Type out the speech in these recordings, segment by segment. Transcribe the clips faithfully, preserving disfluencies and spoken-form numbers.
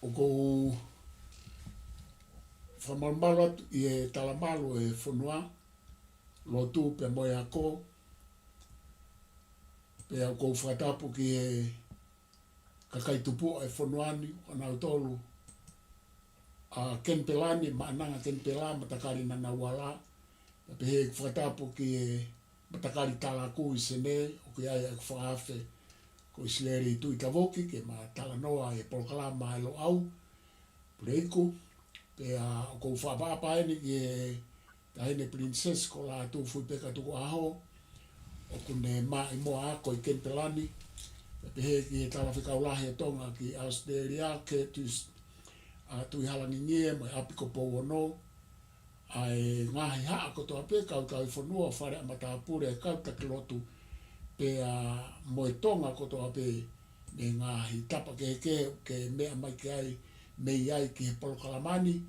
ʻOku ou fakamalumalu atu ʻi he talamalu ʻo e fonua, lotu pea mo e ako, pea ʻoku ou fakatapu ki he kakai tupuʻa ʻo e fonua ni, ʻa nautolu ʻa Kenipela ni, Maʻananga Kenipela, Matakali Ngunnawal, pea pehē ʻeku fakatapu ki he Matakali Taraku ʻi Senē, ʻoku ʻi ai ʻeku fakaafe ko ʻIsileli Tuʻitavoki ke ma talanoa ʻi he polokalama ʻa e Loʻau, Puleiku, pea ʻoku ou fakaʻapaʻapa eni ki he Taʻahine Pilinisesi ko Lātūfuipeka Tukuʻaho, ʻoku ne maʻu muʻa ako ʻi Kenipela ni, pea pehē ki he Talafekau Lahi ʻo Tonga ki ʻAositelēlia, Curtis, ʻa Tuʻihalangingie, mo e ʻapi ko Pouono, ʻa e ngaahi haʻa kotoa pē, kau tauhi fonua, fale ʻa matāpule, kau taki lotu, pea mo e Tonga kotoa pē, mei he ngaahi tapa kehekehe ʻoku ke meʻa mai ki ai, mei ai ki he polokalama ni,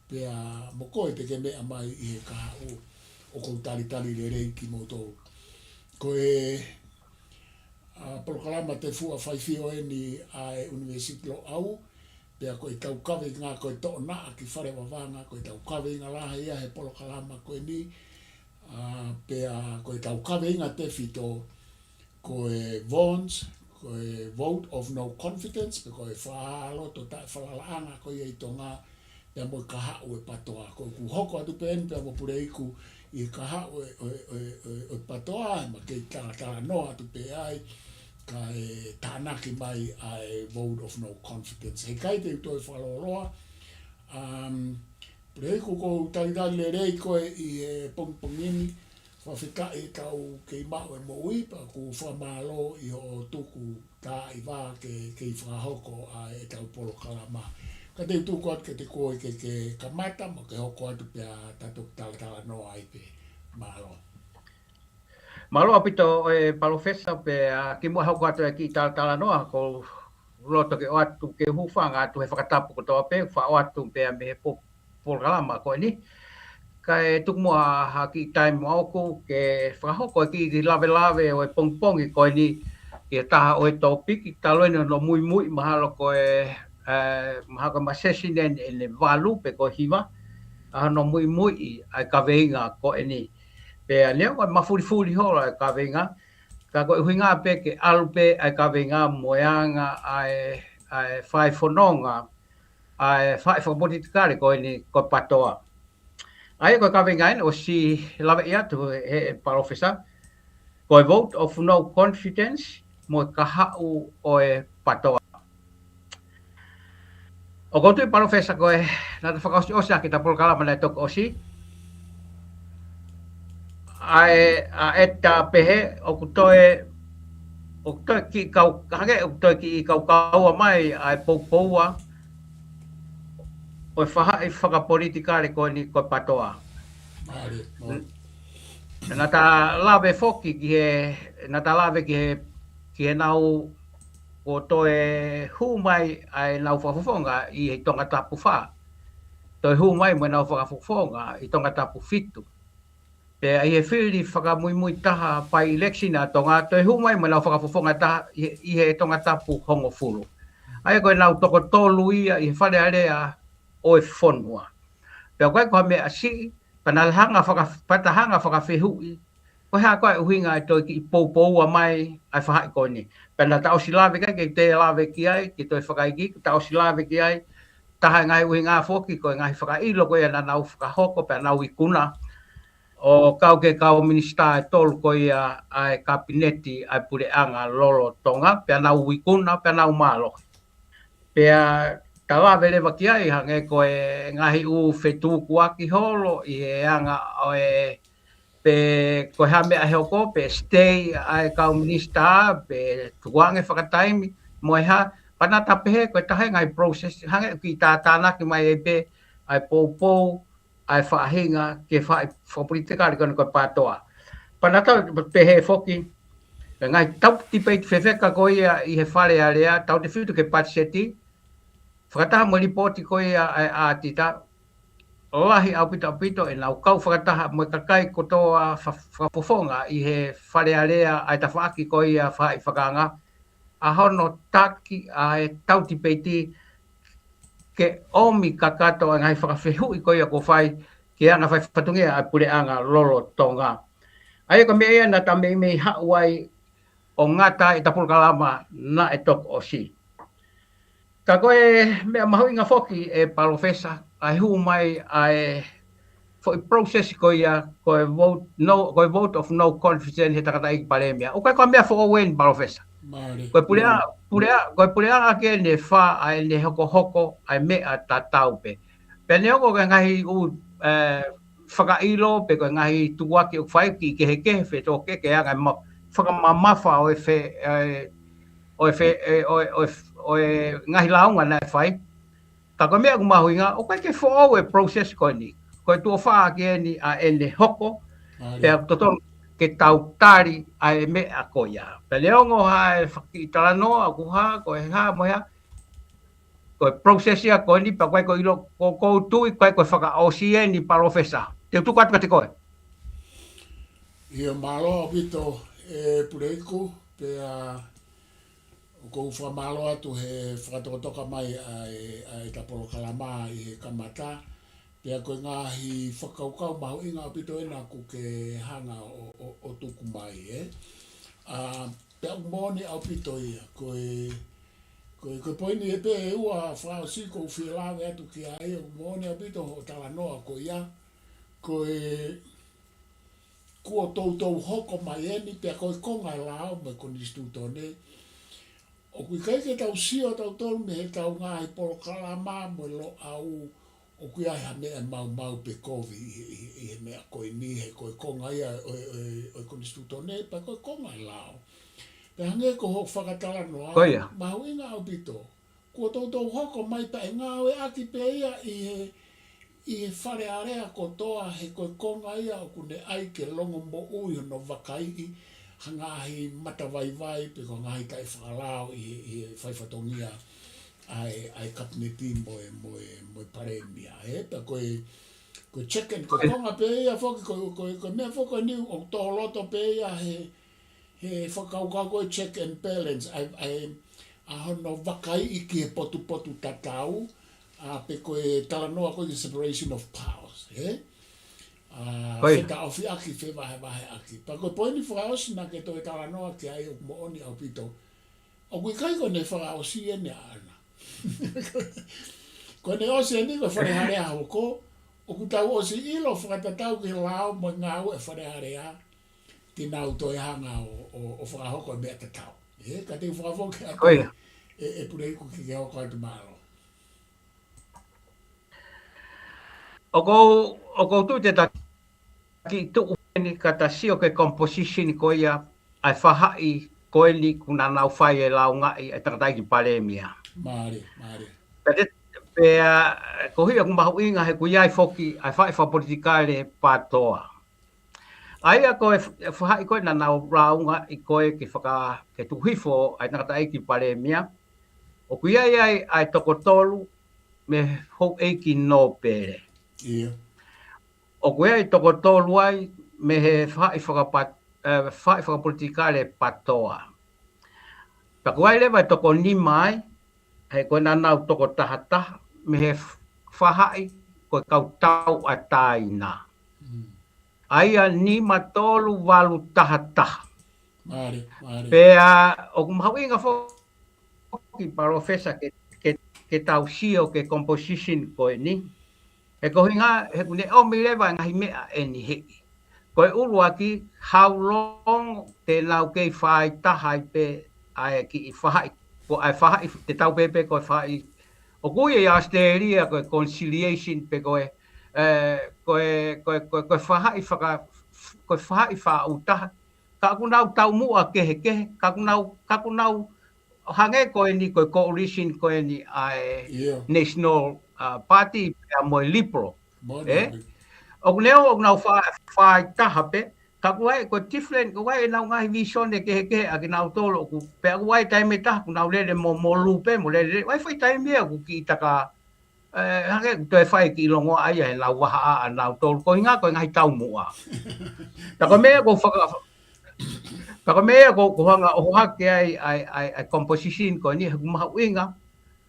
pea mo koe te ke meʻa mai ʻi he kahaʻu, ʻoku ou talitali lelei kimoutolu. Ko e, ʻa, polokalama Te Fuʻa Faifio eni ʻa e ʻUnivēsiti Loʻau, pea ko e tau kaveinga ko e Toʻonaʻa ki Fale Vavanga, ko e tau kaveinga lahi ia he polokalama ko eni, ʻa, pea ko e tau kaveinga tefito, ko e vones, ko e vote of no confidence, pe ko e fakalotolaʻanga ko ia ʻi Tonga, pea mo e kahaʻu ʻo e PATOA. Ko ʻeku hoko atu pē eni pea mo Puleiku ʻi he kahaʻu ʻo e, ʻo e, ʻo e, ʻo e, ʻo e PATOA, ma kei talatalanoa atu pē ai, kae tānaki mai ʻa e vote of no confidence. Heʻikai te u toe fakalōloa, um, Puleiku, ʻoku ou talitali lelei koe ʻi he pongipongi ni, fakafetaʻi ʻetau kei maʻu e moʻui, pea ʻoku ou fakamālō ʻi hoʻo tuku tā ʻi vā ke kei fakahoko ʻa ʻetau polokalama. Ka te u tuku atu kiate koe ke ke kamata mo ke hoko atu pea ta toki talatalanoa ai pē. Mālō. Mālō ʻaupito ʻe Palōfesa pea kimuʻa hoko atu e kiʻi talatalanoa, ʻoku ou loto ke ʻoatu ke hūfanga atu he fakatapu kotoa pē, fakaʻoatu pea mei he po-, polokalama ko eni. Kae tuku muʻa ha kiʻi taimi maʻaku ke fakahoko e kiʻi lavelave ʻo e pongipongi ko eni ki he taha ʻo e tōpiki, talu eni hono muimui mahalo ko e, eh, mahalo ko e masesi ʻeni ʻe valu pe ko e hiva, ʻa hono muimui ʻa e kaveinga ko eni. Pea neongo e mafulifuli holo e kaveinga, ka ko e ʻuhinga pē ke ʻalu pē ʻa e kaveinga mo e anga ʻa e, ʻa e fai fononga, ʻa e faʻahi fakapolitikale ko eni ko e PATOA. ʻA ia ko e kaveinga eni ʻosi laveʻi atu ʻe he Palōfesa, ko e vote of no confidence mo e kahaʻu ʻo e PATOA. ʻOku ou tui Palōfesa ko e, naʻa ta fakaʻosiʻosi ʻaki ʻeta polokalama naʻe toki ʻosi. ʻA e, ʻa ʻeta pehē, ʻoku toe, ʻoku toe kiʻi kau, hangē ʻoku toe kiʻi kaukaua mai ʻa e poupoua ʻo e faʻahi fakapolitikale ko eni ko e PATOA. Mālie, mālie. Naʻa ta lave foki ki he, naʻa ta lave ki he, ki he nau kuo toe hū mai ʻa e nau fakafofonga ʻi he Tongatapu fā. Toe hū mai mo e nau fakafofonga ʻi Tongatapu fitu. Pea ʻi he fili fakamuimui taha by-election ʻa Tonga, toe hū mai mo e nau fakafofonga taha ʻi he, ʻi he Tongatapu hongofulu. ʻA ia ko e nau toko tolu ia ʻi he Fale Alea ʻo e fonua. Pea ko e ko ha meʻa siʻi, pea naʻa ta hanga faka-, pea ta hanga fakafehuʻi, ko e hā koā e ʻuhinga e toe kiʻi poupoua mai ʻa e faʻahi ko eni. Pea naʻa ta ʻosi lave ki ai, ke te lave ki ai, ke toe fakaikiiki, ta ʻosi lave ki ai, taha e ngaahi ʻuhinga foki, ko e ngaahi fakaʻilo ko ia naʻa nau fakahoko, pea nau ikuna ʻo kau ki he kau minisitā ʻe tolu ko ia ʻa e kapineti ʻa e puleʻanga lolotonga, pea nau ikuna, pea nau mālohi. Pea ta lave leva ki ai hangē ko e ngaahi ʻū fetukuaki holo ʻi he anga ʻo e pe ko e hā meʻa ʻe hoko, pe stay ʻa e kau minisitā, pe tukuange fakataimi, mo e hā, pea naʻa ta pehē ko e taha e ngaahi process, hangē ʻoku kiʻi tātānaki mai ai pē ʻa e poupou ʻa e faʻahinga ki he faʻahi fakapolitikale ko eni ko e PATOA. Pea naʻa ta pehē foki, ko e ngaahi tau debate fefeka ko ia ʻi he Fale Alea, tautefito ki he patiseti, fakataha mo e lipooti ko ia ʻa e ʻaotita, lahi ʻaupito ʻaupito ʻenau kau fakataha mo e kakai kotoa fa-, fakafofonga ʻi he Fale Alea ʻa e tafaʻaki ko ia faʻahi fakaanga, ʻa hono taki ʻa e tau debate ke ʻomi kakato ʻa e ngaahi fakafehuʻi ko ia kuo fai ki he anga fai fatongia ʻa e puleʻanga lolotonga. ʻA ia ko e meʻa ia naʻa ta meimei haʻu ai ʻo ngata ʻi he polokalama naʻe toki ʻosi. Ka ko e meʻa mahuʻinga foki ʻe Palōfesa, ʻa e hū mai ʻa e foʻi process ko ia, ko e vote, no, ko e vote of no confidence he tangataʻeiki palēmia. ʻOku ʻikai ko e meʻa foʻou eni Palōfesa. Mālie. Ko e puleʻanga, puleʻanga, ko e puleʻanga ʻaki eni ʻe fā ʻa ʻene hokohoko ʻa e meʻa tatau pē. Pea neongo ko e ngaahi ʻū, ē, fakaʻilo pe ko e ngaahi tukuakiʻi ʻoku fai ki he kehekehe fetōkeke ʻa e ngaahi ma-, fakamamafa ʻo e fe-, ē, ʻo e fe-, ē, ʻo e, ʻo e, ʻo e ngaahi lāunga naʻe fai. Ka ko e meʻa ʻoku mahuʻinga, ʻoku ʻikai ke foʻou e process ko eni. Ko e tuʻo fā ʻaki eni ʻa ʻene hoko, Mālie. Pea totonu ke tau tali ʻa e meʻa ko ia. Pea neongo ha e fakakiʻi talanoa, ʻoku hā, ko e hā, mo e hā, ko e process ia ko eni, pea ʻoku ʻikai ko e ʻilo, ko, ko u tui, ʻoku ʻikai ko e fakaʻosi eni Palōfesa. Te u tuku atu kiate koe. ʻIo, mālō ʻaupito ʻe Puleiku, pea ʻoku ou fakamālō atu he fakatokatoka mai ʻa e, ʻa e ta polokalama ʻi he kamata. Pea ko e ngaahi fakakaukau mahuʻinga ʻaupito ena ʻoku ke hanga ʻo, ʻo, ʻo tuku mai, ē. ʻA, pea ʻoku moʻoni ʻaupito ia, ko e, ko e, ko e poini ē pē ʻe ua fakaʻosi ʻoku ou fie lave atu ki ai, ʻoku moʻoni ʻaupito hoʻo talanoa ko ia, ko e, kuo toutou hoko mai eni pea ko e konga lao mo e konisitūtone. ʻOku ʻikai ke tau sio tautolu mei he tau ngaahi polokalama mo e Loʻau, ʻoku ʻi ai ha meʻa maumau pe kovi ʻi, ʻi, ʻi he meʻa ko eni he ko e konga ia ʻo, ʻo, ʻo e konisitūtone, pea ko e konga lao. Pea hangē ko hoʻo fakatalanoa, Ko ia. mahuʻinga ʻaupito. Kuo toutou hoko mai pea ʻe ngāueʻaki pē ia ʻi he, ʻi he Fale Alea kotoa he ko e konga ia ʻoku ne ʻai ke longomoʻui hono vakaiʻi ha ngaahi matavaivai pe ko e ngaahi taʻefakalao ʻi he, ʻi he faifatongia ʻa e, ʻa e kapineti mo e, mo e, mo e palēmia. Ē, pea ko e, ko e check and, ko e konga pē ia foki, ko e, ko e, ko e meʻa foki eni ʻoku tō loto pē ia he, he fakakaukau ko e check and balance, ʻa e, ʻa e, ʻa hono vakaiʻi ki he potupotu tatau, ʻa pe ko e talanoa ko e separation of powers, ē? ʻA, Ko ia. fetaʻofiʻaki, fevahevaheʻaki. Pea ko e poini fakaʻosi naʻa ke toe talanoa ki ai ʻoku moʻoni ʻaupito. ʻOku ʻikai ko ʻene fakaʻosi eni ʻaʻana. Ko ʻene ʻosi eni ko e Fale Alea hoko, ʻoku tau ʻosi ʻilo fakatatau ki he lao mo e ngāue ʻa e Fale Alea, te nau toe hanga ʻo, ʻo, ʻo fakahoko e meʻa tatau. Ē, ka te u fakafoki atu Ko ia. ʻe, ʻe Puleiku ke ke hoko atu, mālō. ʻOku ou, ʻoku ou tui te ta kiʻi tuʻu eni ka ta sio ki he composition ko ia ʻa e faʻahi ko eni ʻoku nau fai e lāungaʻi ʻa e tangataʻeiki palēmia. Mālie, mālie. Pea te, pea, ko ia ʻoku mahuʻinga he ʻoku ʻi ai foki ʻa e faʻahi fakapolitikale PATOA. ʻA ia ko e f-, e faʻahi ko ē naʻa nau lāungaʻi ko ē ke faka-, ke tuku hifo ʻa e tangataʻeiki palēmia. ʻOku ʻi ai ʻa e toko tolu mei he houʻeiki nōpele. ʻIo. ʻOku ʻi ai toko tolu ai mei he faʻahi fakapa-, ē, faʻahi fakapolitikale PATOA. Pea ʻoku ʻi ai leva e toko nima ai, he ko ē naʻa nau toko taha taha, mei he f-, faʻahi ko e kau tauʻatāina. Mm. ʻA ia nima tolu valu taha taha. Mālie, mālie. Pea ʻoku mahuʻinga foki Palōfesa ke, ke, ke tau sio ki he composition ko eni. He ko e ʻuhinga, he ʻoku ne ʻomi leva e ngaahi meʻa eni heʻi. Ko e ʻuluaki, how long te nau kei fai taha ai pē ʻa e kiʻi faʻahi, ko e faʻahi, te tau pehē pē ko e faʻahi. ʻOku ui ʻi ʻAositelēlia ko e conciliation pe ko e, ē, ko e, ko e, ko e, ko e faʻahi faka-, ko e faʻahi fakaʻūtaha. Ka ʻoku nau taumuʻa kehekehe, ka ʻoku nau, ka ʻoku nau hangē ko eni, ko e coalition ko eni ʻa e ʻIo. National, ā, Party, pea mo e Liberal. Moʻoni, Ē? moʻoni. ʻOku ne ʻo, ʻoku nau fa-, fai taha pē, ka ʻoku ʻi ai, ko e different, ʻoku ʻi ai ʻenau ngaahi vīsone kehekehe ʻa kinautolu ʻoku, pea ʻoku ʻi ai taimi ʻe taha, ʻoku nau lele mo, mo lū pē, mo lele, ʻi ai foʻi taimi ia ʻoku kiʻi taka, ē, hangē ʻoku toe fai kiʻi longoaʻa ia ʻenau vahaʻa ʻanautolu, ko e ʻuhinga ko e ngaahi taumuʻa. Ka ko e meʻa ʻoku faka-, ka ko e meʻa ʻoku, ʻoku hanga ʻo ʻohake ai, ʻa e, ʻa e, ʻa e composition ko eni, he ʻoku mahuʻinga,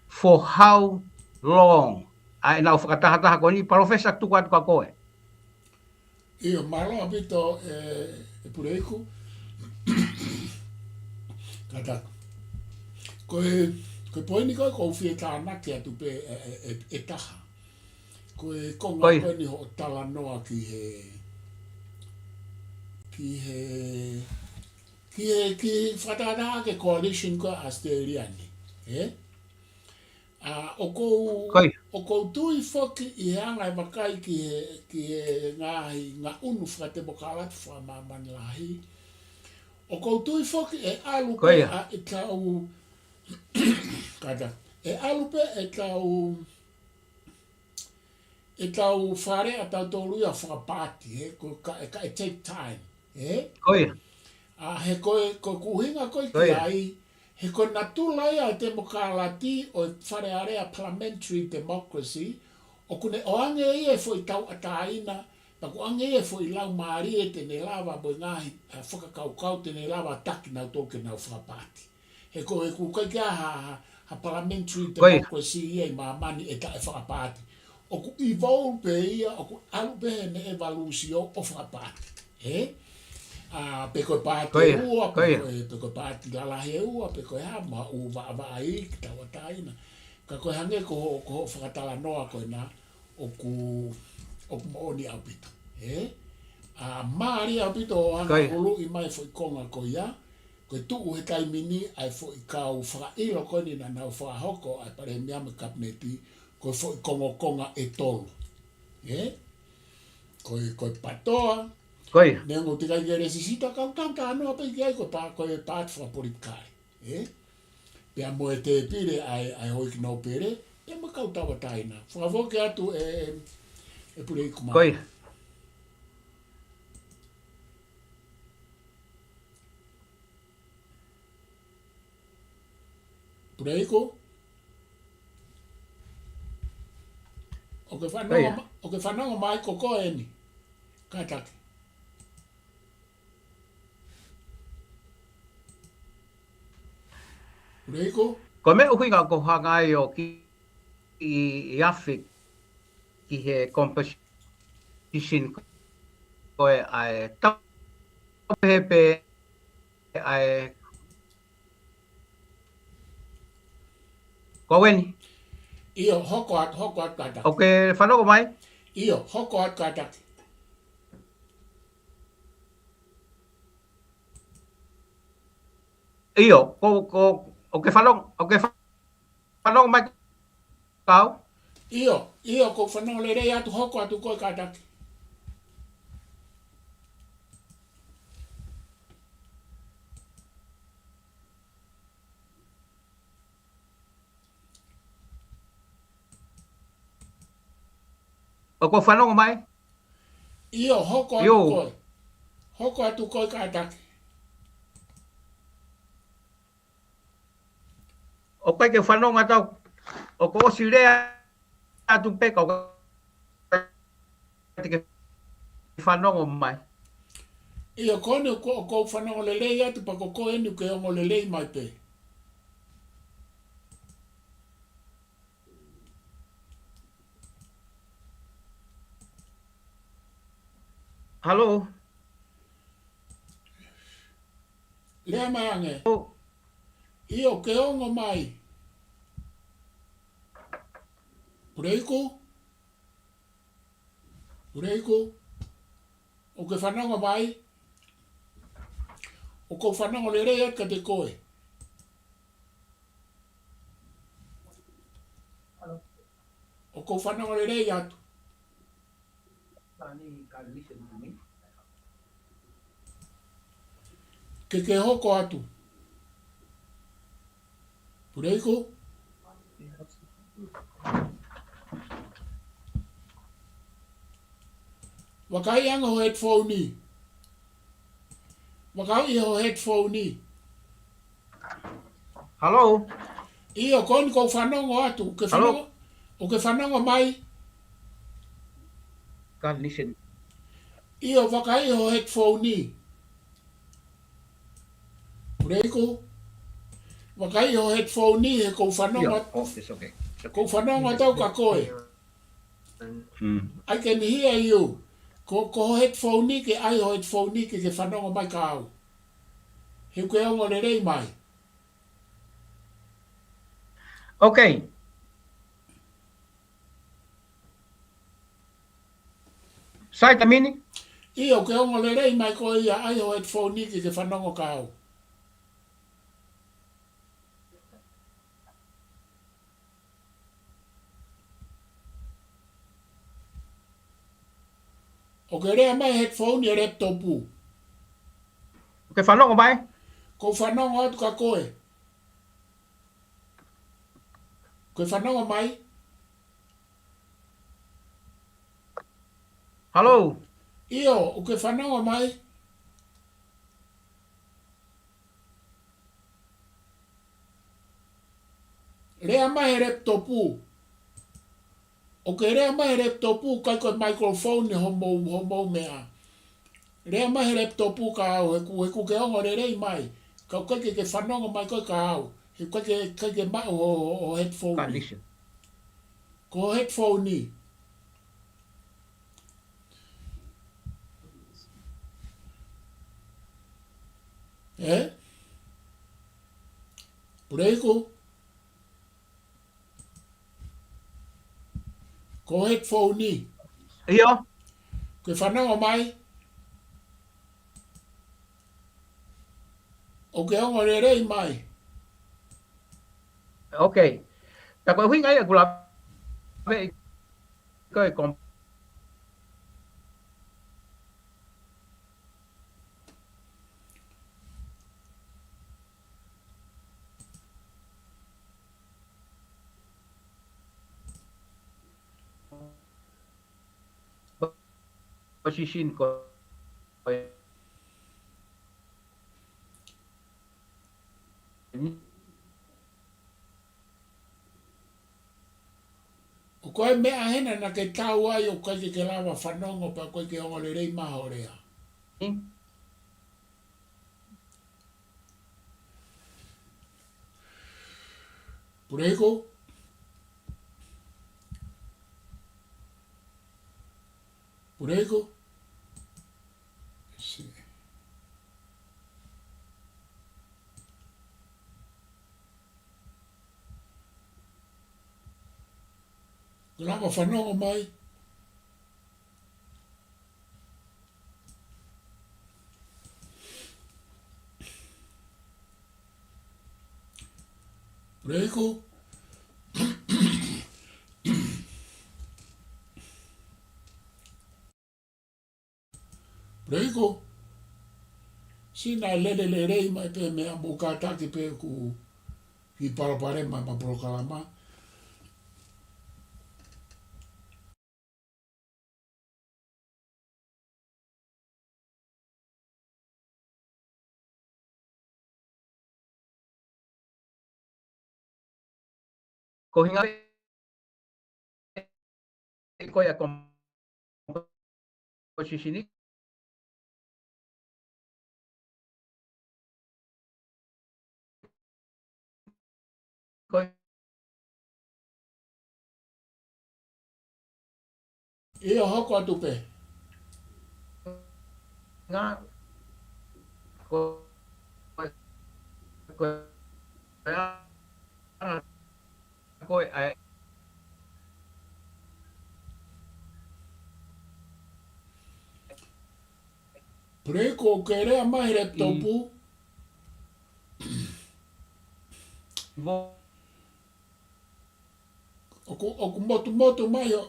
for how long ʻa ʻenau fakatahataha ko eni, Palōfesa, tuku atu kia koe. ʻIo, mālō ʻaupito, ē, ʻe Puleiku. Kātaki. Ko e, ko e poini ko ē ʻoku ou fie tānaki atu pē ʻe, ʻe, ʻe, ʻe taha. Ko e konga ko eni hoʻo talanoa ki he, ki he, ki he, ki he fakatahataha ki he coalition ko ē ʻAositelēlia ni. Ē? ʻA, ʻoku ou, ʻoku ou tui foki ʻi he anga e vakai ki he, ki he ngaahi ngaʻunu fakatemokalati fakamāmani lahi. ʻOku ou tui foki ʻe ʻalu pē ʻa ʻetau, kātaki, ʻe ʻalu pē ʻetau, ʻetau fale ʻatautolu ia fakapaati, ē, ko e ka, ka e take time, ē? ʻA, he ko e, ko e ʻuhinga ko ē ki ai, he ko e natula ia e temokalati ʻo e Fale Alea parliamentary democracy, ʻoku ne ʻoange ia e foʻi tauʻatāina, pea ʻoku ʻoange ia e foʻi laumālie te ne lava mo e ngaahi, ʻa, fakakaukau te ne lava taki nautolu ke nau fakapaati. He ko e ʻoku ʻikai ke ʻi ai ha, ha, ha parliamentary democracy ia ʻi māmani ʻe taʻefakapaati. ʻOku evolve pē ia, ʻoku ʻalu pē he meʻa ʻevalūsio ʻo fakapaati. Ē? ʻA, pe ko e paati ʻe ua, pe ko e, pe ko e paati lalahi ʻe ua, pe ko e hā, mo ha ʻū vaʻavaʻai ke tauʻatāina. Ka ko e hangē ko hoʻo, ko hoʻo fakatalanoa ko ena, ʻoku, ʻoku moʻoni ʻaupito. Ē? ʻA, mālie ʻaupito hoʻo hanga ʻo huluʻi mai e foʻi konga ko ia, ko e tuʻu he taimi ni ʻa e foʻi kau fakaʻilo ko eni naʻa nau fakahoko ʻa e Palēmia mo e Kapineti, ko e foʻi kongokonga ʻe tolu. Ē? Ko e, ko e PATOA, neongo ʻoku ʻikai ke lēsisita, ka ʻoku tau talanoa pē ki ai, ko e pa-, ko e paati fakapolitikale. Ē? Pea mo e tēpile ʻa e, ʻa e houʻeiki nōpele, pea mo e kau tauʻatāina. Fakafoki atu ē, ē, ʻe Puleiku mai. Puleiku? ʻOkú ke fanongo ma-, ʻokú ke fanongo mai, ko koe eni. Kātaki. Puleiku? Ko e meʻa ʻuhinga ʻoku ou hanga ai ʻo ki, ʻi, ʻi afi ki he composition ko ē ʻa e tau pehē pē ʻa e ko eni. ʻIo, hoko atu, hoko atu kātaki. ʻOkú ke fanongo mai? ʻIo, hoko atu kātaki. ʻIo, ko, ko, ʻokú ke fanongo, ʻokú ke fanongo mai kau? ʻIo, ʻio, ʻoku ou fanongo lelei atu, hoko atu koe kātaki. ʻOkú ke fanongo mai? ʻIo, hoko atu koe. Hoko atu koe kātaki. ʻOku ʻikai ke fanongo atu au. ʻOku ou ʻosi lea atu pē ka ʻoku ʻikai ke fanongo mai. ʻIo, ko eni ʻoku, ʻoku ou fanongo lelei atu pea ko koe eni ʻokú ke ongo lelei mai pē. Halo? Lea mai ange. ʻIo, ke ongo mai. Puleiku? Puleiku? ʻOkú ke fanongo mai? ʻOku ou fanongo lelei atu kiate koe. ʻOkú ke fanongo lelei atu? Ke ke hoko atu. Puleiku? Vakaiʻi ange ho headphone. Vakaiʻi ho headphone. Halo? ʻIo, ko eni ʻoku ou fanongo atu. ʻOkú ke fanongo, ʻokú ke fanongo mai? Can't listen. ʻIo, vakaiʻi ho headphone. Puleiku? Vakaiʻi ho headphone he ʻoku ou fanongo atu. Oh, it's okay. Ko u fanongo atu au kia koe. Mm. I can hear you. Ko, ko ho headphone ke ʻai ho headphone ke, ke fanongo mai kia au. He ʻoku ke ongo lelei mai. Okay. Sai Tamini? ʻIo, ʻoku ke ongo lelei mai ko ia, ʻai ho headphone ke, ke fanongo kia au. ʻOku ke lea mai he headphone ʻi he laptop. ʻOku ke fanongo mai? Ko u fanongo atu kia koe. ʻOku ke fanongo mai? Hello? ʻIo, ʻoku ke fanongo mai? Lea mai he laptop. ʻOku ke lea mai he laptop, ʻikai ko e microphone homou, homou meʻa. Lea mai he laptop kia au, he ʻoku, he ʻoku ke ongo lelei mai. Ka ʻoku ʻikai ke, ke fanongo mai koe kia au. He ʻoku ʻikai ke, ʻikai ke maʻu ho, ho, ho headphone. Condition. Ko ho headphone. Ē? Puleiku? Ko ho headphone. ʻIo. ʻOku ke fanongo mai? ʻOku ke ongo lelei mai? Okay. Ka ko e ʻuhinga ia ʻoku ou lave ʻi ko e kom- position ko e. ʻOku ʻi ai e meʻa hena naʻa ke tau ai ʻoku ʻikai ke ke lava fanongo pea ʻoku ʻikai ke ongo lelei mai ho lea. Hmm? Puleiku? Puleiku? Let's see. Ke lava fanongo mai. Puleiku. Puleiku. Sina lele lelei mai pē meʻa mo kātaki pē ʻoku ʻi palopalema ʻema polokalama. Ko e ʻuhinga ko ia ko e position ni. Ko e ʻIo, hoko atu pē. Ngā, ko, ko, ko, ko e, Puleiku, ʻoku ke lea mai he laptop. ʻOku, ʻoku motumotu mai ʻo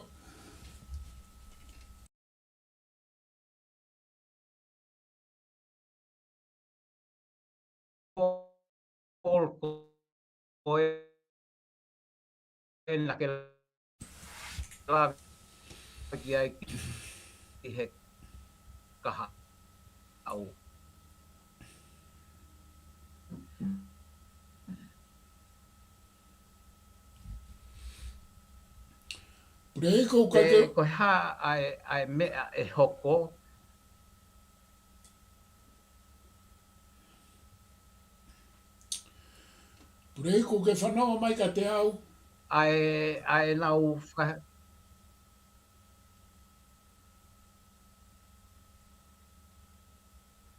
Paul ko e naʻa ke lave ki ai ki he kahaʻu. Puleiku, ʻoku ke, ko e hā ʻa e, ʻa e meʻa ʻe hoko? Puleiku, ʻoku ke fanongo mai kiate au? ʻa e, ʻa e lau faka-,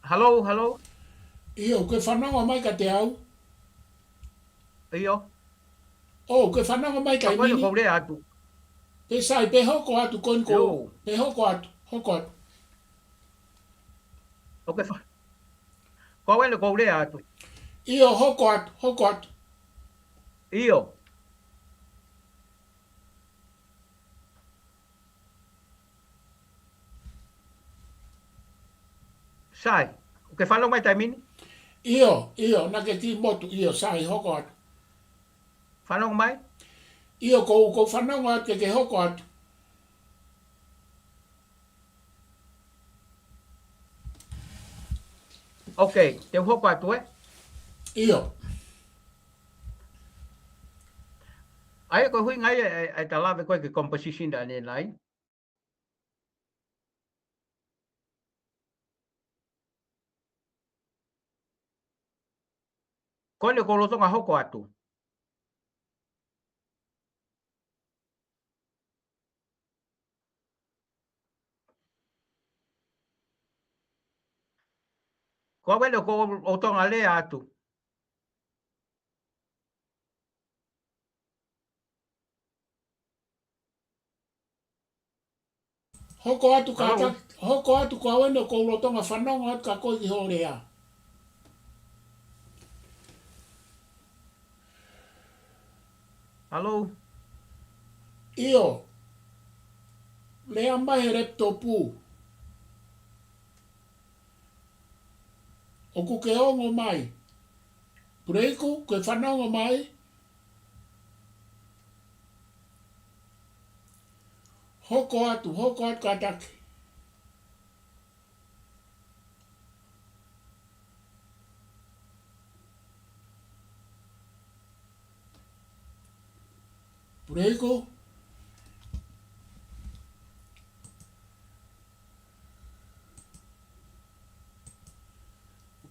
Hello, hello? ʻIo, ke fanongo mai kiate au. ʻIo. ʻO, ke fanongo mai kiate au. Ko e lea atu. Pea sai, pea hoko atu ko eni ko. ʻIo. Pea hoko atu, hoko atu. ʻOku fa-, ko e lea atu. ʻIo, hoko atu, hoko atu. ʻIo. Sai, ʻoku ke fanongo mai taimi ni? ʻIo, ʻio, naʻa ke kiʻi motu, ʻio, sai, hoko atu. Fanongo mai? ʻIo, ʻoku ou, ʻoku ou fanongo atu ke ke hoko atu. Ok, te u hoko atu, ē? ʻIo. ʻA ia ko e ʻuhinga ia ʻe, ʻe, ʻe ta lave ko ē ki he composition ʻanenai. Ko eni ʻoku ou lolotonga hoko atu. Ko eni ʻoku ou lolotonga lea atu. Hoko atu ka Hello? ta-, hoko atu ko au eni ʻoku ou lolotonga fanongo atu kia koe ki hoʻo lea. Hello? ʻIo. Lea mai he laptop. ʻOku ke ongo mai. Puleiku, ke fanongo mai. Hoko atu, hoko atu kātaki. Puleiku.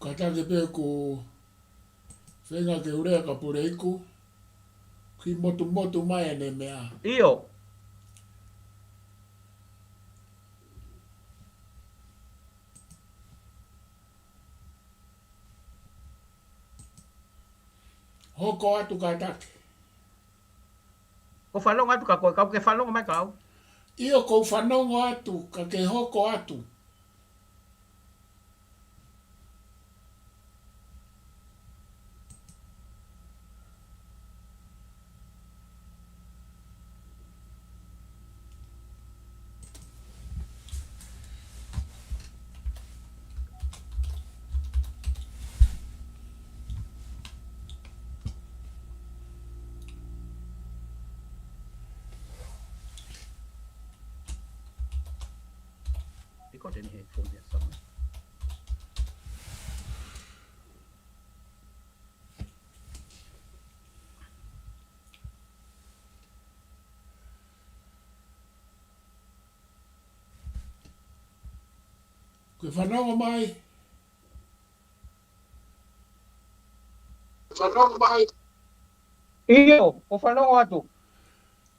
Kātaki pē ʻoku feinga ke u lea kia Puleiku. Kiʻi motumotu mai ʻene meʻa. ʻIo. Hoko atu kātaki. ʻOku ou fanongo atu kia koe, ka ʻoku ke fanongo mai kia au? ʻIo, ʻoku ou fanongo atu, ka ke hoko atu. They got any headphone there somewhere? Ke fanongo mai. Fanongo mai. ʻIo, ʻoku ou fanongo atu.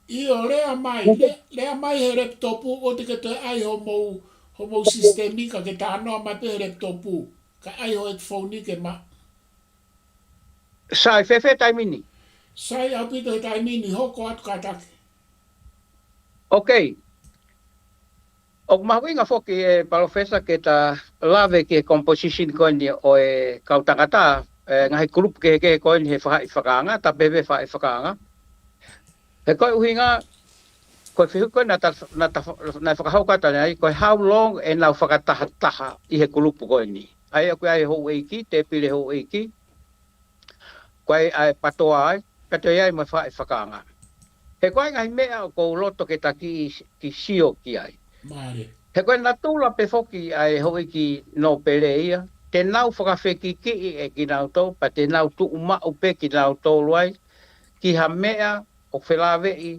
ʻIo, lea mai, le-, lea mai he laptop, ʻoua te ke toe ʻai homou, homou system ka ke talanoa mai pē he laptop. Ka ʻai ho headphone ke ma- Sai, fēfē taimi ni? Sai, ʻaupito he taimi ni, hoko atu kātaki. Ok. ʻOku mahuʻinga foki ʻe Palōfesa ke ta lave ki he composition ko eni ʻo e kau tangata, ʻe, ngaahi kulupu kehekehe ko eni he faʻahi fakaanga, ta pehē faʻahi fakaanga. He ko e ʻuhinga, ko e fehuʻi ko ē naʻa ta, naʻa ta, naʻe fakahoko atu ai, ko e how long ʻenau fakatahataha ʻi he kulupu ko eni. ʻA ia ko e ʻai houʻeiki, tēpile houʻeiki, ko e ʻai ʻa e patoa ai, pea toe ʻai mo e faʻahi fakaanga. He ko e ngaahi meʻa ʻoku ou loto ke ta kiʻi, kiʻi sio ki ai. Mālie. He ko e natula pē foki ʻa e houʻeiki nōpele ia, te nau fakafekikiʻi ʻe kinautolu, pea te nau tuʻu maʻu pē kinautolu ai, ki ha meʻa ʻoku felāveʻi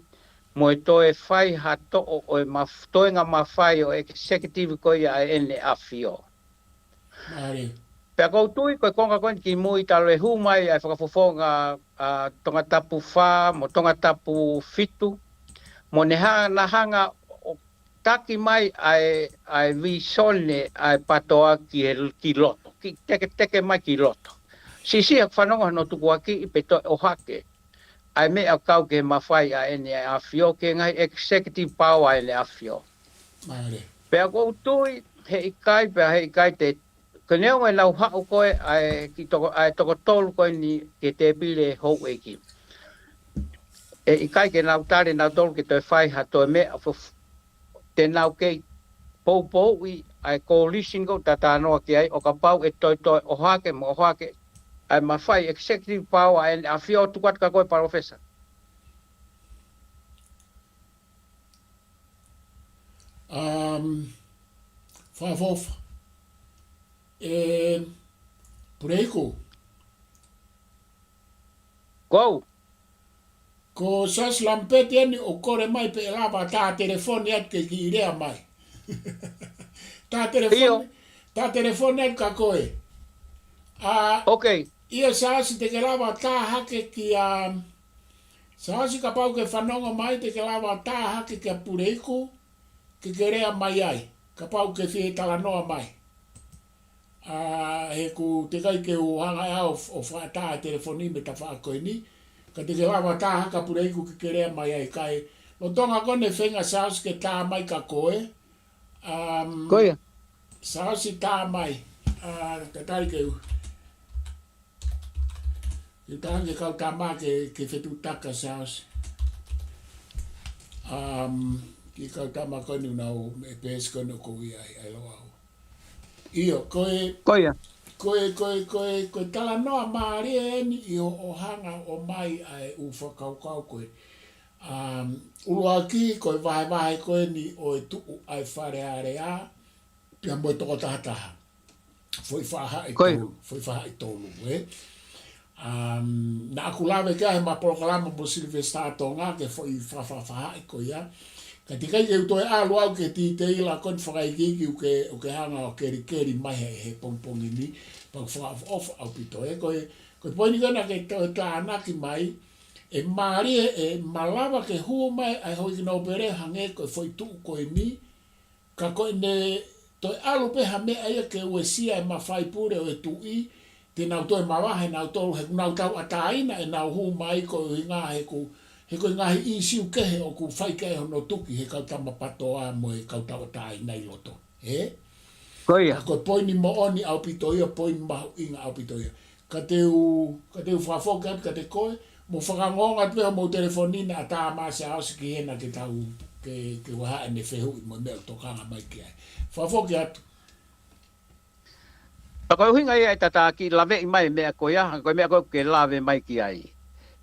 mo e toe fai ha toʻo ʻo e maf-, toenga mafai ʻo e executive ko ia ʻa ʻEne ʻAfio. Mālie. Pea ʻoku ou tui ko e konga ko eni ki mui talu e hū mai ʻa e fakafofonga ʻa Tongatapu fā mo Tongatapu fitu, mo ne hanga, hanga ʻo taki mai ʻa e, ʻa e visone ʻa e PATOA ki he, ki loto, ki teketeke mai ki loto. Siʻisiʻi ʻeku fanongo hono tukuakiʻi pe toe ʻohake ʻa e meʻa ʻoku kau ki he mafai ʻa ʻEne ʻAfio, ki he ngaahi executive power ʻa ʻEne ʻAfio. Mālie. Pea ʻoku ou tui, heʻikai, pea heʻikai te, ko neongo ʻenau haʻu ko ē ʻa e kiʻi toko, ʻa e toko tolu ko eni ki he tēpile houʻeiki, ʻe ʻikai ke nau tali ʻe nautolu ke toe fai ha toe meʻa fo-, te nau kei poupouʻi ʻa e coalition ko ē ʻoku ta talanoa ki ai, ʻo kapau ʻe toe toe ʻohake mo ʻohake ʻa e mafai executive power ʻa ʻEne ʻAfio. Tuku atu kia koe, Palōfesa. Um, Fakafofonga. ʻE, Puleiku. Ko au. Ko Siaosi Lamipeti eni ʻoku kole mai pe ʻe lava ʻo tā telefoni atu ke kiʻi lea mai. Tā telefoni, ʻIo. Tā telefoni atu kia koe. ʻA, Ok. ʻIo Siaosi, te ke lava ʻo tā hake kia, Siaosi, kapau ʻoku ke fanongo mai, te ke lava ʻo tā hake kia Puleiku, ke ke lea mai ai, kapau ʻoku ke fie talanoa mai. ʻA, he ʻoku teʻeki ai ke u hanga ʻe au ʻo, ʻo fakaʻatā e telefoni mei he tafaʻaki ko eni, ka te ke lava ʻo tā hake kia Puleiku ke ke lea mai ai kae. Lolotonga ko eni e feinga Siaosi ke tā mai kia koe. Um, Ko ia. Siaosi, tā mai. ʻA, tatali ke u. Ke tā hake e kau tama ke, ke fetuʻutaki kia Siaosi. Um, ki he kau tama ko eni ʻoku nau, mei he peesi ko eni ʻoku ou ʻi ai, ʻa e Loʻau. ʻIo, ko e, Ko ia. ko e, ko e, ko e, ko e talanoa mālie eni ʻi hoʻo hanga ʻo ʻomai ʻa e ʻū fakakaukau ko ē. Um, ʻuluaki, ko e vahevahe ko eni ʻo e tuʻu ʻa e Fale Alea, pea mo e toko taha taha. Foʻi faʻahi Ko ia. tolu, foʻi faʻahi tolu, ē. Um, naʻa ku lave ki ai he ʻema polokalama mo Sylvester Tonga ki he foʻi fa-, fa-, faʻahi ko ia. Ka teʻeki ai ke u toe ʻalu au ki he titeila ko eni fakaikiiki ʻoku ke, ʻoku ke hanga ʻo kelikeli mai he, he pongipongi ni, pea ʻoku fakaʻofoʻofa ʻaupito, ē. Ko e, ko e poini ko ē naʻa ke toe tānaki mai, ʻe mālie, ʻe malava ke hū mai ʻa e houʻeiki nōpele hangē ko e foʻi tuʻu ko eni, ka ko ʻene toe ʻalu pē ha meʻa ia ke uesia e mafai pule ʻo e tuʻi, te nau toe mavahe nautolu, he ʻoku nau tauʻatāina ʻenau hū mai koeʻuhinga he ʻoku, he ko e ngaahi ʻīsiu kehe ʻoku fai ki ai hono tuki he kau tama PATOA mo e kau tauʻatāina ʻi loto. Ē? Ko ia. Ka ko e poini moʻoni ʻaupito ia, poini mahuʻinga ʻaupito ia. Ka te u, ka te u fakafoki atu kiate koe, mo fakaongoongo atu pē hoʻomou telefoni naʻa tā mai ʻa Siaosi ki hena ke tau, ke, ke u ʻai ʻene fehuʻi mo e meʻa ʻoku tokanga mai ki ai. Fakafoki atu. Ka ko e ʻuhinga ia ʻe tata kiʻi laveʻi mai e meʻa ko ia, ko e meʻa ko ē ʻoku ke lave mai ki ai.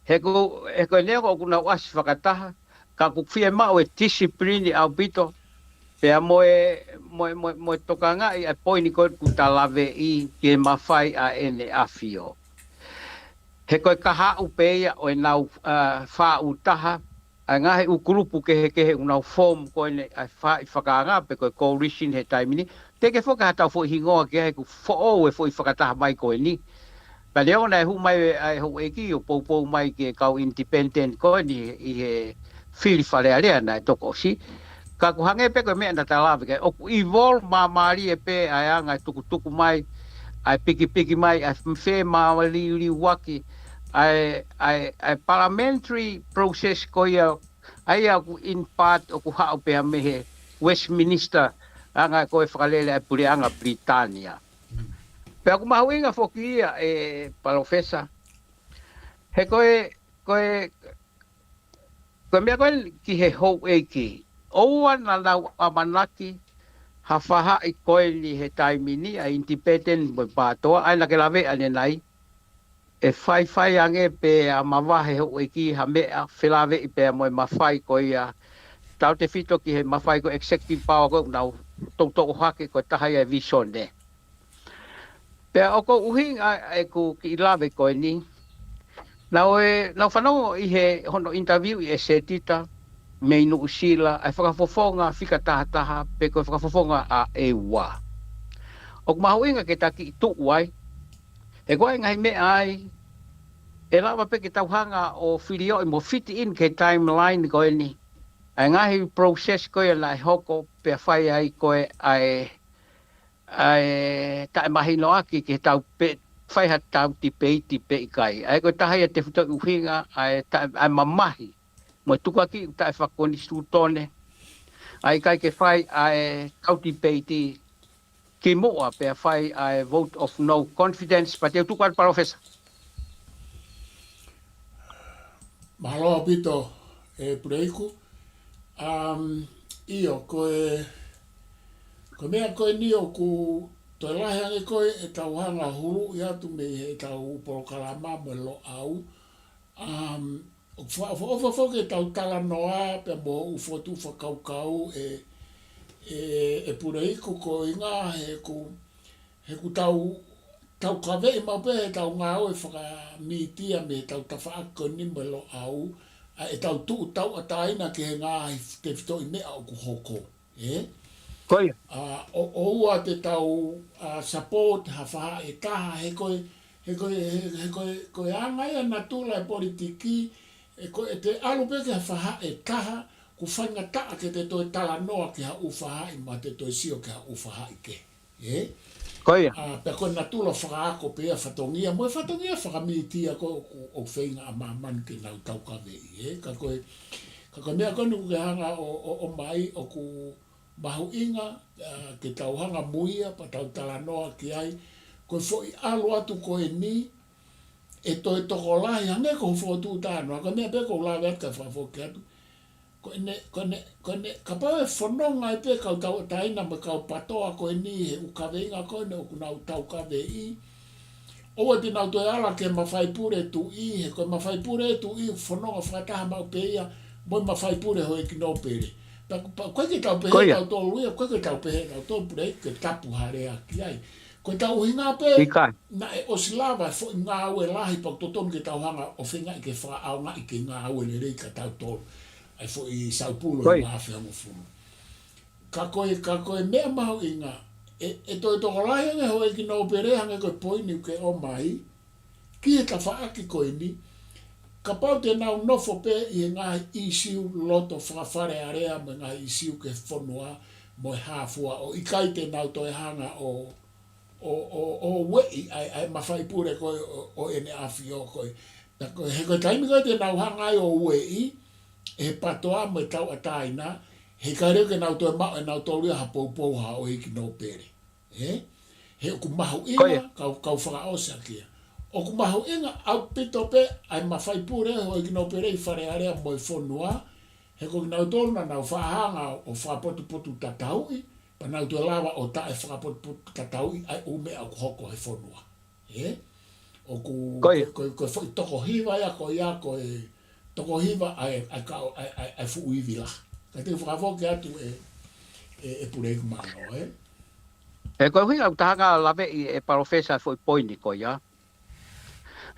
He ʻoku, he ko e neongo ʻoku nau ʻasi fakataha, ka ʻoku fiemaʻu e discipline ʻaupito, pea mo e, mo e, mo e, mo e tokangaʻi ʻa e poini ko ē ʻoku ta laveʻi ki he mafai ʻa ʻEne ʻAfio. He ko e kahaʻu pē ia ʻo ʻenau, ʻa, faʻu taha, ʻa e ngaahi ʻū kulupu kehekehe ʻoku nau form ko eni ʻa e faʻahi fakaanga pe ko e coalition he taimi ni. Teʻeki ke foki ha tau foʻi hingoa ki ai he ʻoku foʻou e foʻi fakataha mai ko eni. Ka neongo naʻe hū mai ʻa e houʻeiki ʻo poupou mai ki he kau independent ko eni ʻi he fili Fale Alea naʻe toko ʻosi. Ka ʻoku hangē pē ko e meʻa naʻa ta lave ki ai, ʻoku evolve māmālie pē ʻa e anga e tukutuku mai, ʻa e pikipiki mai, ʻa e femāliuliuaki, ʻa e, ʻa e, ʻa e parliamentary process ko ia, ʻa ia ʻoku in part ʻoku haʻu pē ia mei he Westminster, anga ko e fakalele ʻa e puleʻanga Pilitānia. Pea ʻoku mahuʻinga foki ia ʻe Palōfesa. He ko e, ko e, ko e meʻa ko eni ki he houʻeiki. ʻOua naʻa nau ʻamanaki ha faʻahi ko eni he taimi ni ʻa e independent mo e PATOA, ʻa ia naʻa ke lave ʻanenai. ʻE faifai ange pē ʻa e mavahe houʻeiki ha meʻa felāveʻi pea mo e mafai ko ia. Tautefito ki he mafai ko e executive power ko ē ʻoku nau toutou ʻohake ko e taha ia e visone. Pea ʻoku ou ʻuhinga ʻeku kiʻi lave ko eni. Naʻa ku, naʻa ku fanongo ʻi he hono interview ʻi ʻEsetita mei Nuʻusila, ʻa e fakafofonga fika taha taha, pe ko e fakafofonga ʻa ʻEua. ʻOku mahuʻinga ke ta kiʻi tuʻu ai, ʻE ko e ngaahi meʻa ai, ʻe lava pē ke tau hanga ʻo filioʻi mo fit in ki he timeline ko eni. ʻA e ngaahi process ko ia naʻe hoko pea fai ai ko e ʻa e, ʻa e taʻemahinoʻaki ke tau pe, fai ha tau tipeiti pe ʻikai. ʻA e ko e taha ia e tefitoʻi ʻuhinga, ʻa e taʻe, ʻa e mamahi. Mo e tukuakiʻi ʻoku taʻefakakonisitūtone. ʻA e ʻikai ke fai ʻa e tau tipeiti kimuʻa pea fai ʻa e vote of no confidence, pea te u tuku atu Palōfesa. Mālō ʻaupito, ʻe Puleiku. Um, ʻio, ko e, ko e meʻa ko eni ʻoku toe lahi ange ko e ʻetau hanga huluʻi atu mei heʻetau polokalama mo e Loʻau. Um, ʻoku fa, fa, ʻoku fa, fa ke tau talanoa pea mo hoʻo fokotuʻu fakakaukau ʻe, ʻe, ʻe Puleiku ko e ʻuhinga he ʻoku, he ʻoku tau, tau kaveʻi maʻu pē heʻetau ngāue fakamītia mei heʻetau tafaʻaki ko eni mo e Loʻau, ʻa ʻetau tuʻu tauʻatāina ki he ngaahi tefitoʻi meʻa ʻoku hoko. ʻE? Ko ia. ʻA, ʻo, ʻoua te tau, ʻa, support ha faʻahi ʻe taha, he ko e, he ko e, he, he ko e, ko e anga ia natula e politiki, ʻe ko e te ʻalu pē ki ha faʻahi ʻe taha, ʻoku faingataʻa ke te toe talanoa ki ha ʻū faʻahi mo te toe sio ki ha ʻū faʻahi kehe. ʻE? Ko ia. ʻA, pea ko e natula fakaako pē ia fatongia, mo e fatongia fakamītia ko ē ʻoku, ʻoku feinga ʻa māmani ke nau taukaveʻi, ʻe? Ka ko e, ka ko e meʻa ko eni ʻoku ke hanga ʻo, ʻo, ʻomai ʻoku mahuʻinga, ʻa, ke tau hanga mo ia, pea tau talanoa ki ai, ko e foʻi ʻalu atu ko eni, ʻe toe tokolahi, hangē ko hoʻo fokotuʻu talanoa, ko e meʻa pē ʻoku ou lave atu kae fakafoki atu. Ko ʻene, ko ʻene, ko ʻene, kapau ʻe fononga ai pē kau tauʻatāina mo e kau PATOA ko eni he ʻū kaveinga ko eni ʻoku nau taukaveʻi. ʻOua te nau toe ala ki he mafai pule tuʻi, he ko e mafai pule tuʻi ʻoku fononga fakataha maʻu pē ia mo e mafai pule houʻeiki nōpele. Pea ʻoku, pea ʻoku ʻikai ke tau pehē ʻe tautolu ia, ʻoku ʻikai ke tau pehē ʻe tautolu pule ke tapu ha lea ki ai. Ko ʻetau ʻuhinga pē, naʻe ʻosi lava e foʻi ngāue lahi pea ʻoku totonu ke tau hanga ʻo feingaʻi ke fakaʻaongaʻi ke ngāue lelei kia tautolu. ʻA e foʻi saupulu ʻe uaafe hongofulu. Ka ko e, ka ko e meʻa mahuʻinga, ʻe, ʻe toe tokolahi ange houʻeiki nōpele hangē ko e poini ʻoku ke ʻomai, ki he tafaʻaki ko eni, kapau te nau nofo pē ʻi he ngaahi ʻīsiu loto fakafalealea mo e ngaahi ʻīsiu ki he fonua mo e hā fua ʻo ʻikai te nau toe hanga ʻo, ʻo, ʻo, ʻo ueʻi ʻa e, ʻa e mafai pule ko ē ʻo, ʻo ʻEne ʻAfio ko ē. Pea ko e, he ko e taimi ko ē te nau hanga ai ʻo ueʻi, ʻe he PATOA mo e tauʻatāina, heʻikai leva ke nau toe maʻu ʻe nautolu ia ha poupou ha houʻeiki nōpele. ʻE? He ʻoku mahuʻinga, kau, kau fakaʻosi ʻaki ia. ʻOku mahuʻinga ʻaupito pē ʻa e mafai pule houʻeiki nōpele ʻi Falealea mo e fonua, he ko kinautolu naʻa nau faʻa hanga ʻo fakapotupotutatauʻi, pea nau toe lava ʻo taʻefakapotupotutatauʻi ʻa e ʻū meʻa ʻoku hoko he fonua. ʻE? ʻOku, ko e, ko e, ko e foʻi toko hiva ia, ko ia, ko e toko hiva ʻa e, ʻa e kau, ʻa e, ʻa e, ʻa e fuʻu ivi lahi. Ka te u fakafoki atu ʻe, ʻe, ʻe Puleiku Mālō, ʻe? ʻE ko e ʻuhinga ʻoku ta hanga ʻo laveʻi ʻe Palōfesa e foʻi poini ko ia.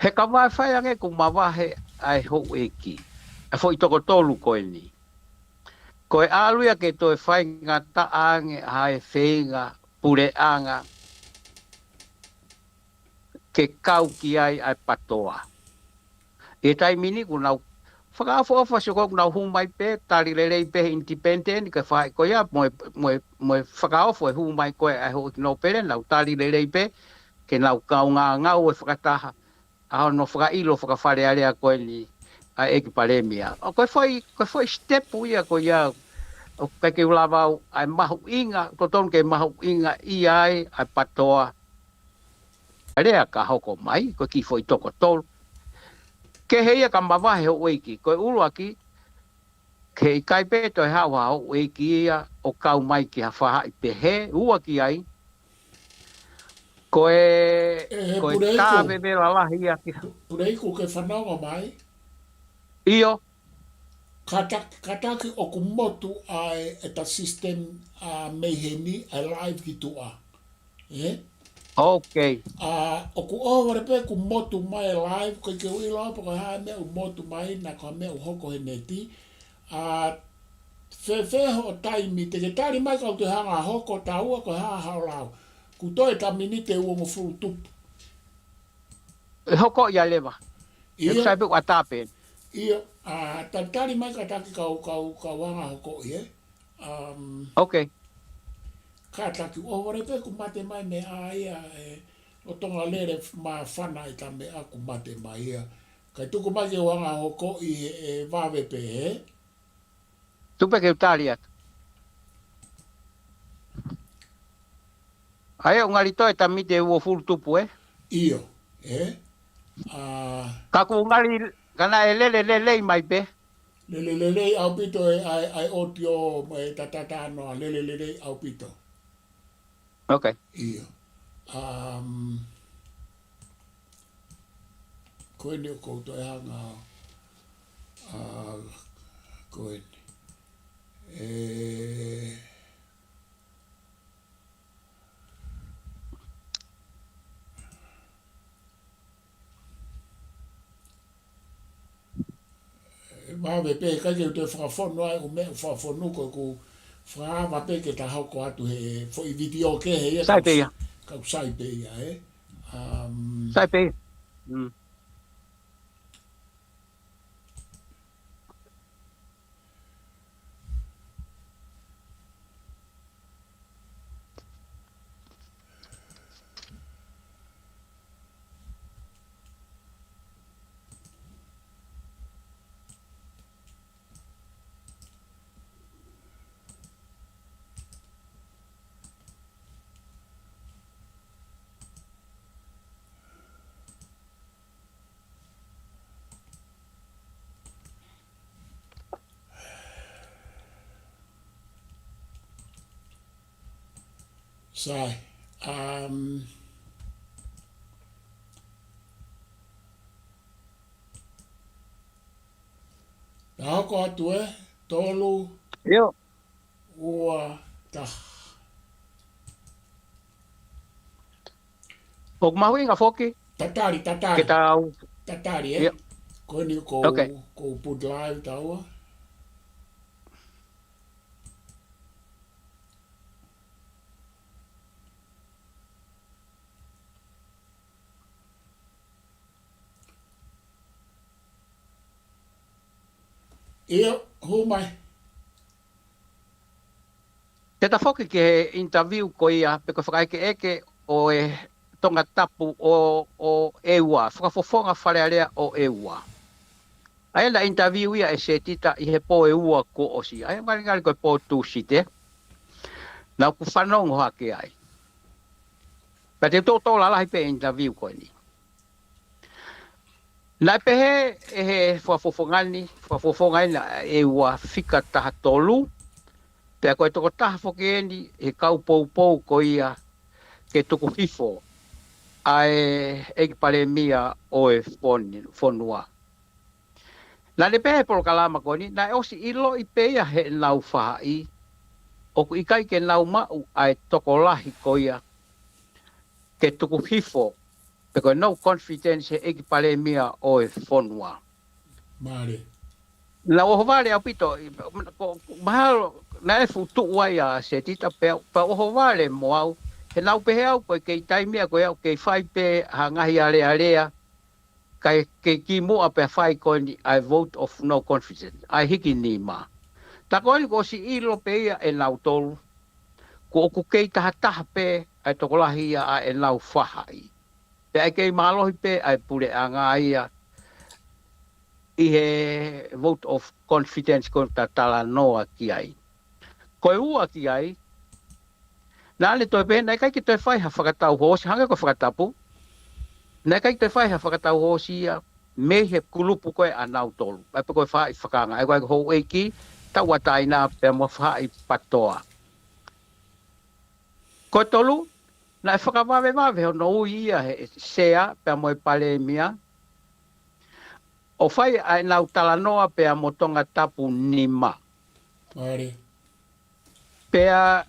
He kapau ʻe fai ange ʻoku mavahe ʻa e houʻeiki, ʻa e foʻi toko tolu ko eni. Ko e ʻalu ia ke toe faingataʻa ange ʻa e feinga puleʻanga ke kau ki ai ʻa e PATOA. ʻI he taimi ni ʻoku nau fakaʻofoʻofa, sio ko ē ʻoku nau hū mai pē, tali lelei pē he independent, ke fai ko ia, mo e, mo e, mo e fakaofo e hū mai ko ē ʻa e houʻeiki nōpele, nau tali lelei pē, ke nau kaungāngāue fakataha, ʻa hono fakaʻilo fakafalealea ko eni ʻa e ʻEiki Palēmia. ʻO ko e foʻi, ko e foʻi step ia ko ia, ʻoku ʻikai ke u lava au, ʻa e mahuʻinga, totonu ke mahuʻingaʻia ai ʻa e PATOA. Lea ka hoko mai, ko e kiʻi foʻi toko tolu. Kehe ia ka mavahe houʻeiki, ko e ʻuluaki, ke ʻikai pē toe haʻu ha houʻeiki ia ʻo kau mai ki ha faʻahi pehē, ua ki ai, ko e, ʻe, ʻe ko e Puleiku, tāvevela lahi ia ki ha. Pu-, Puleiku ke fanongo mai. ʻIo. Kātaki, kātaki ʻoku motu ʻa e, ʻeta system ʻa mei heni, ʻa e live ki tuʻa. ʻE? OK. ʻA, ʻoku ʻohovale pē ʻoku motu mai e live, ʻikai ke u ʻilo pe ko e hā e meʻa ʻoku motu mai, naʻa ko ha meʻa ʻoku hoko he neti. ʻA, fēfē hoʻo taimi, te ke tali mai kau te hanga hoko taua ko e hā haʻo lau. Kuo toe ta miniti ʻe uongofulu tupu. ʻE hoko ia leva. ʻIo. ʻE sai pē ʻata pē. ʻIo, a, talitali mai kātaki kau, kau, kau anga hoko ʻi, ē. Um, okay. Kātaki ʻo vale pē kuo mate mai mei ai ʻa e, ʻo Tonga lele māfana ʻi ta meʻa kuo mate mai ia. Kae tuku mai ke u anga hoko ʻi he, ʻe vave pē, ē. Tupe ke u tali atu. ʻA ia ʻoku ngali toe tamite uofulu tupu, ē? ʻIo, ē? A, ka ʻoku ngali, ka naʻe lele lelei mai pē. Lele lelei ʻaupito e, ʻa e, ʻa e ʻotiō mo e tatata noa, lele lelei ʻaupito. Okay. ʻIo. Um, ko eni ʻoku ou toe hanga, a, ko eni. ʻE, ʻE vave pē, ʻikai ke u toe fakafonu ai ʻū meʻa ʻoku fakafonu ko ʻeku fakaava pē ke ta hoko atu he foʻi vitiō kehe ia. Sai pē ia. Ka ʻoku sai pē ia, ē? Um, sai pē ia. Mm. Sai. Um, ta hoko atu, ē, tolu, ʻio, ua, taha. ʻOku mahuʻinga foki. Tatali, tatali. Ke tau. Tatali, ē? ʻIo. Ko eni ko, okay, ko u put live taua. ʻIo, hū mai. Te ta foki ki he interview ko ia, pe ko e fakaʻekeʻeke ʻo e Tongatapu ʻo, ʻo ʻEua, fakafofonga Fale Alea ʻo ʻEua. ʻA ia naʻe interview ia ʻe Setita ʻi he pō ʻe ua kuo ʻosi. ʻA ia ngalingali ko e pō Tūsite. Naʻa ku fanongo hake ai. Pea te u toʻotoʻo lalahi pē interview ko eni. Naʻe pehē ʻe he fakafofonga ni, fakafofonga ʻena ʻEua fika taha tolu, pea ko e tokotaha foki eni he kau poupou ko ia ke tuku hifo ʻa e ʻEiki Palēmia ʻo e fon-, fonua. Naʻa ne pehē he polokalama ko eni, naʻe ʻosi ʻiloʻi pē ia heʻenau faʻahi, ʻoku ʻikai ke nau maʻu ʻa e tokolahi ko ia ke tuku hifo, pe ko e no confidence he ʻEiki Palēmia ʻo e fonua. Mālie. Naʻa ʻohovale ʻaupito, ʻi, ko, mahalo, naʻe fuʻu tuʻu ai ʻa Setita pea, pea ʻohovale mo au, he naʻa ku pehē au ko e kei taimi ia ko ia ʻoku kei fai pē ha ngaahi alealea, kae kei kimuʻa pea fai ko eni ʻa e vote of no confidence, ʻa e hiki nima. Tā ko eni kuo ʻosi ʻilo pē ia ʻe nautolu, kuo ʻoku kei tahataha pē ʻa e tokolahi ia ʻa ʻenau faʻahi. Pea ʻe kei mālohi pē ʻa e puleʻanga ia ʻi he vote of confidence ko eni ta talanoa ki ai. Ko e ua ki ai, naʻa ne toe pehē, naʻe ʻikai ke toe fai ha fakatau hoosi, hangē ko e fakatapu. Naʻe ʻikai ke toe fai ha fakatau hoosi ia, mei he kulupu ko ē ʻa nautolu. ʻA ia pe ko e faʻahi fakaanga, ʻa ia ko e houʻeiki, tauʻatāina pea mo e faʻahi patoa. Ko e tolu, naʻe fakavavevave hono ui ia he sea pea mo e palēmia, ʻo fai ʻa ʻenau talanoa pea mo Tongatapu nima. Mālie. Pea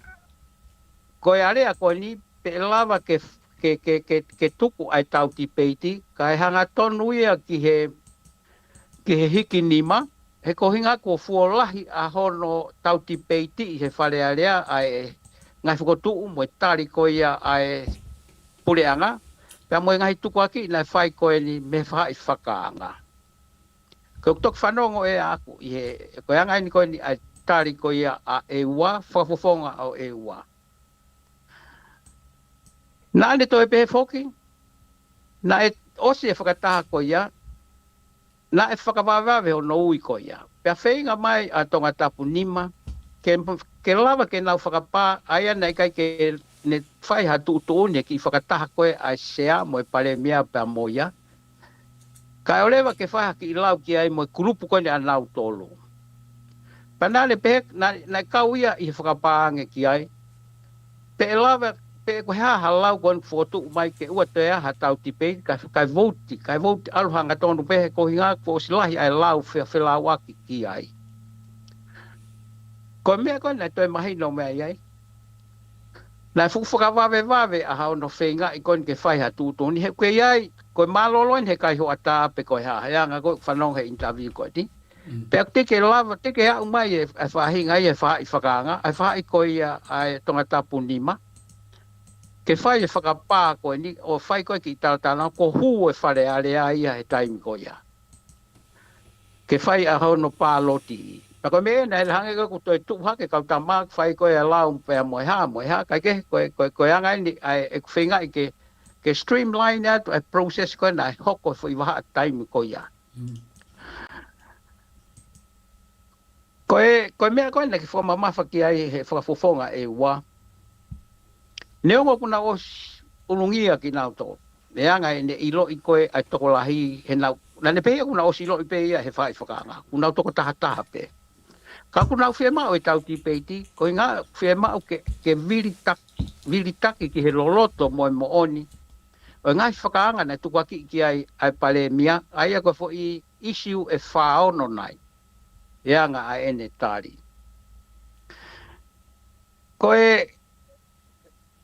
ko e alea ko eni, pe ʻe lava ke, ke, ke, ke, ke tuku ʻa e tau tipeiti, kae hangatonu ia ki he, ki he hiki nima, he ko e ʻuhinga kuo fuolahi ʻa hono tau tipeiti ʻi he Fale Alea ʻa e ngaahi fokotuʻu mo e tali ko ia ʻa e puleʻanga, pea mo e ngaahi tukuakiʻi naʻe fai ko eni mei he faʻahi fakaanga. Ko e toki fanongo ʻe au ʻi he, ko e anga eni ko eni ʻa e tali ko ia ʻa ʻEua, fakafofonga ʻo ʻEua. Naʻa ne toe pehē foki, naʻe ʻosi e fakataha ko ia, naʻe fakavavevave hono ui ko ia. Pea feinga mai ʻa Tongatapu nima, ke, ke lava ke nau fakapā, ʻa ia naʻe ʻikai ke ne fai ha tuʻutuʻuni e kiʻi fakataha ko ē ʻa e sea mo e palēmia pea mo ia. Kae ʻoleva ke fai ha kiʻi lau ki ai mo e kulupu ko eni ʻanautolu. Pea naʻa ne pehē, naʻe, naʻe kau ia ʻi he fakapā ange ki ai. Pe ʻe lava, pe ko e hā ha lau ko eni fokotuʻu mai ke ʻoua toe ʻi ai ha tau tipeiti, kae, kae vouti, kae vouti ʻalu hangatonu pē he koeʻuhinga kuo ʻosi lahi ʻa e lau fefelauʻaki ki ai. Ko e meʻa ko eni naʻe toe mahino mei ai. Naʻe fuʻu fakavavevave ʻa hono feingaʻi ko eni ke fai ha tuʻutuʻuni he ʻoku ʻi ai, ko e mālōlō eni he kai hoʻatā pe ko e hā, he anga ko ē ʻeku fanongo he interview ko eni. Mm. Pea teʻeki ke lava, teʻeki ke aʻu mai e, e faʻahinga ia e faʻahi fakaanga, e faʻahi ko ia ʻa e Tongatapu nima. Ke fai e fakapā ko eni, ʻo fai ko ē kiʻi talatalanoa, kuo hū e Fale Alea ia he taimi ko ia. Ke fai ʻa hono pāloti. Pea ko e meʻa naʻe hangē ko ē kuo toe tuʻu hake kau tama, fai ko ē lau pea mo e hā, mo e hā, kae kehe, ko e, ko e, ko e anga eni, ʻa e, ʻeku feingaʻi ke, ke streamline atu e process ko ē naʻe hoko foʻi vahaʻa taimi ko ia. Mm. Ko e, ko e meʻa ko ē naʻe fakamamafa ki ai he fakafofonga ʻEua. Neongo kuo nau ʻosi ʻulungia kinautolu. He anga ʻene ʻiloʻi ko ē ʻa e tokolahi he nau, naʻa ne pehē kuo nau ʻosi ʻiloʻi pē ia he faʻahi fakaanga. Kuo nau toko tahataha pē. Ka kuo nau fiemaʻu e tau tipeiti, koeʻuhinga fiemaʻu ke, ke vilitaki, vilitaki ki he loloto mo e moʻoni ʻo e ngaahi fakaanga naʻe tukuakiʻi ki ai ʻa e palēmia, ʻa ia ko e foʻi issue ʻe fā ono nai. He anga ʻa ʻene tali. Ko e,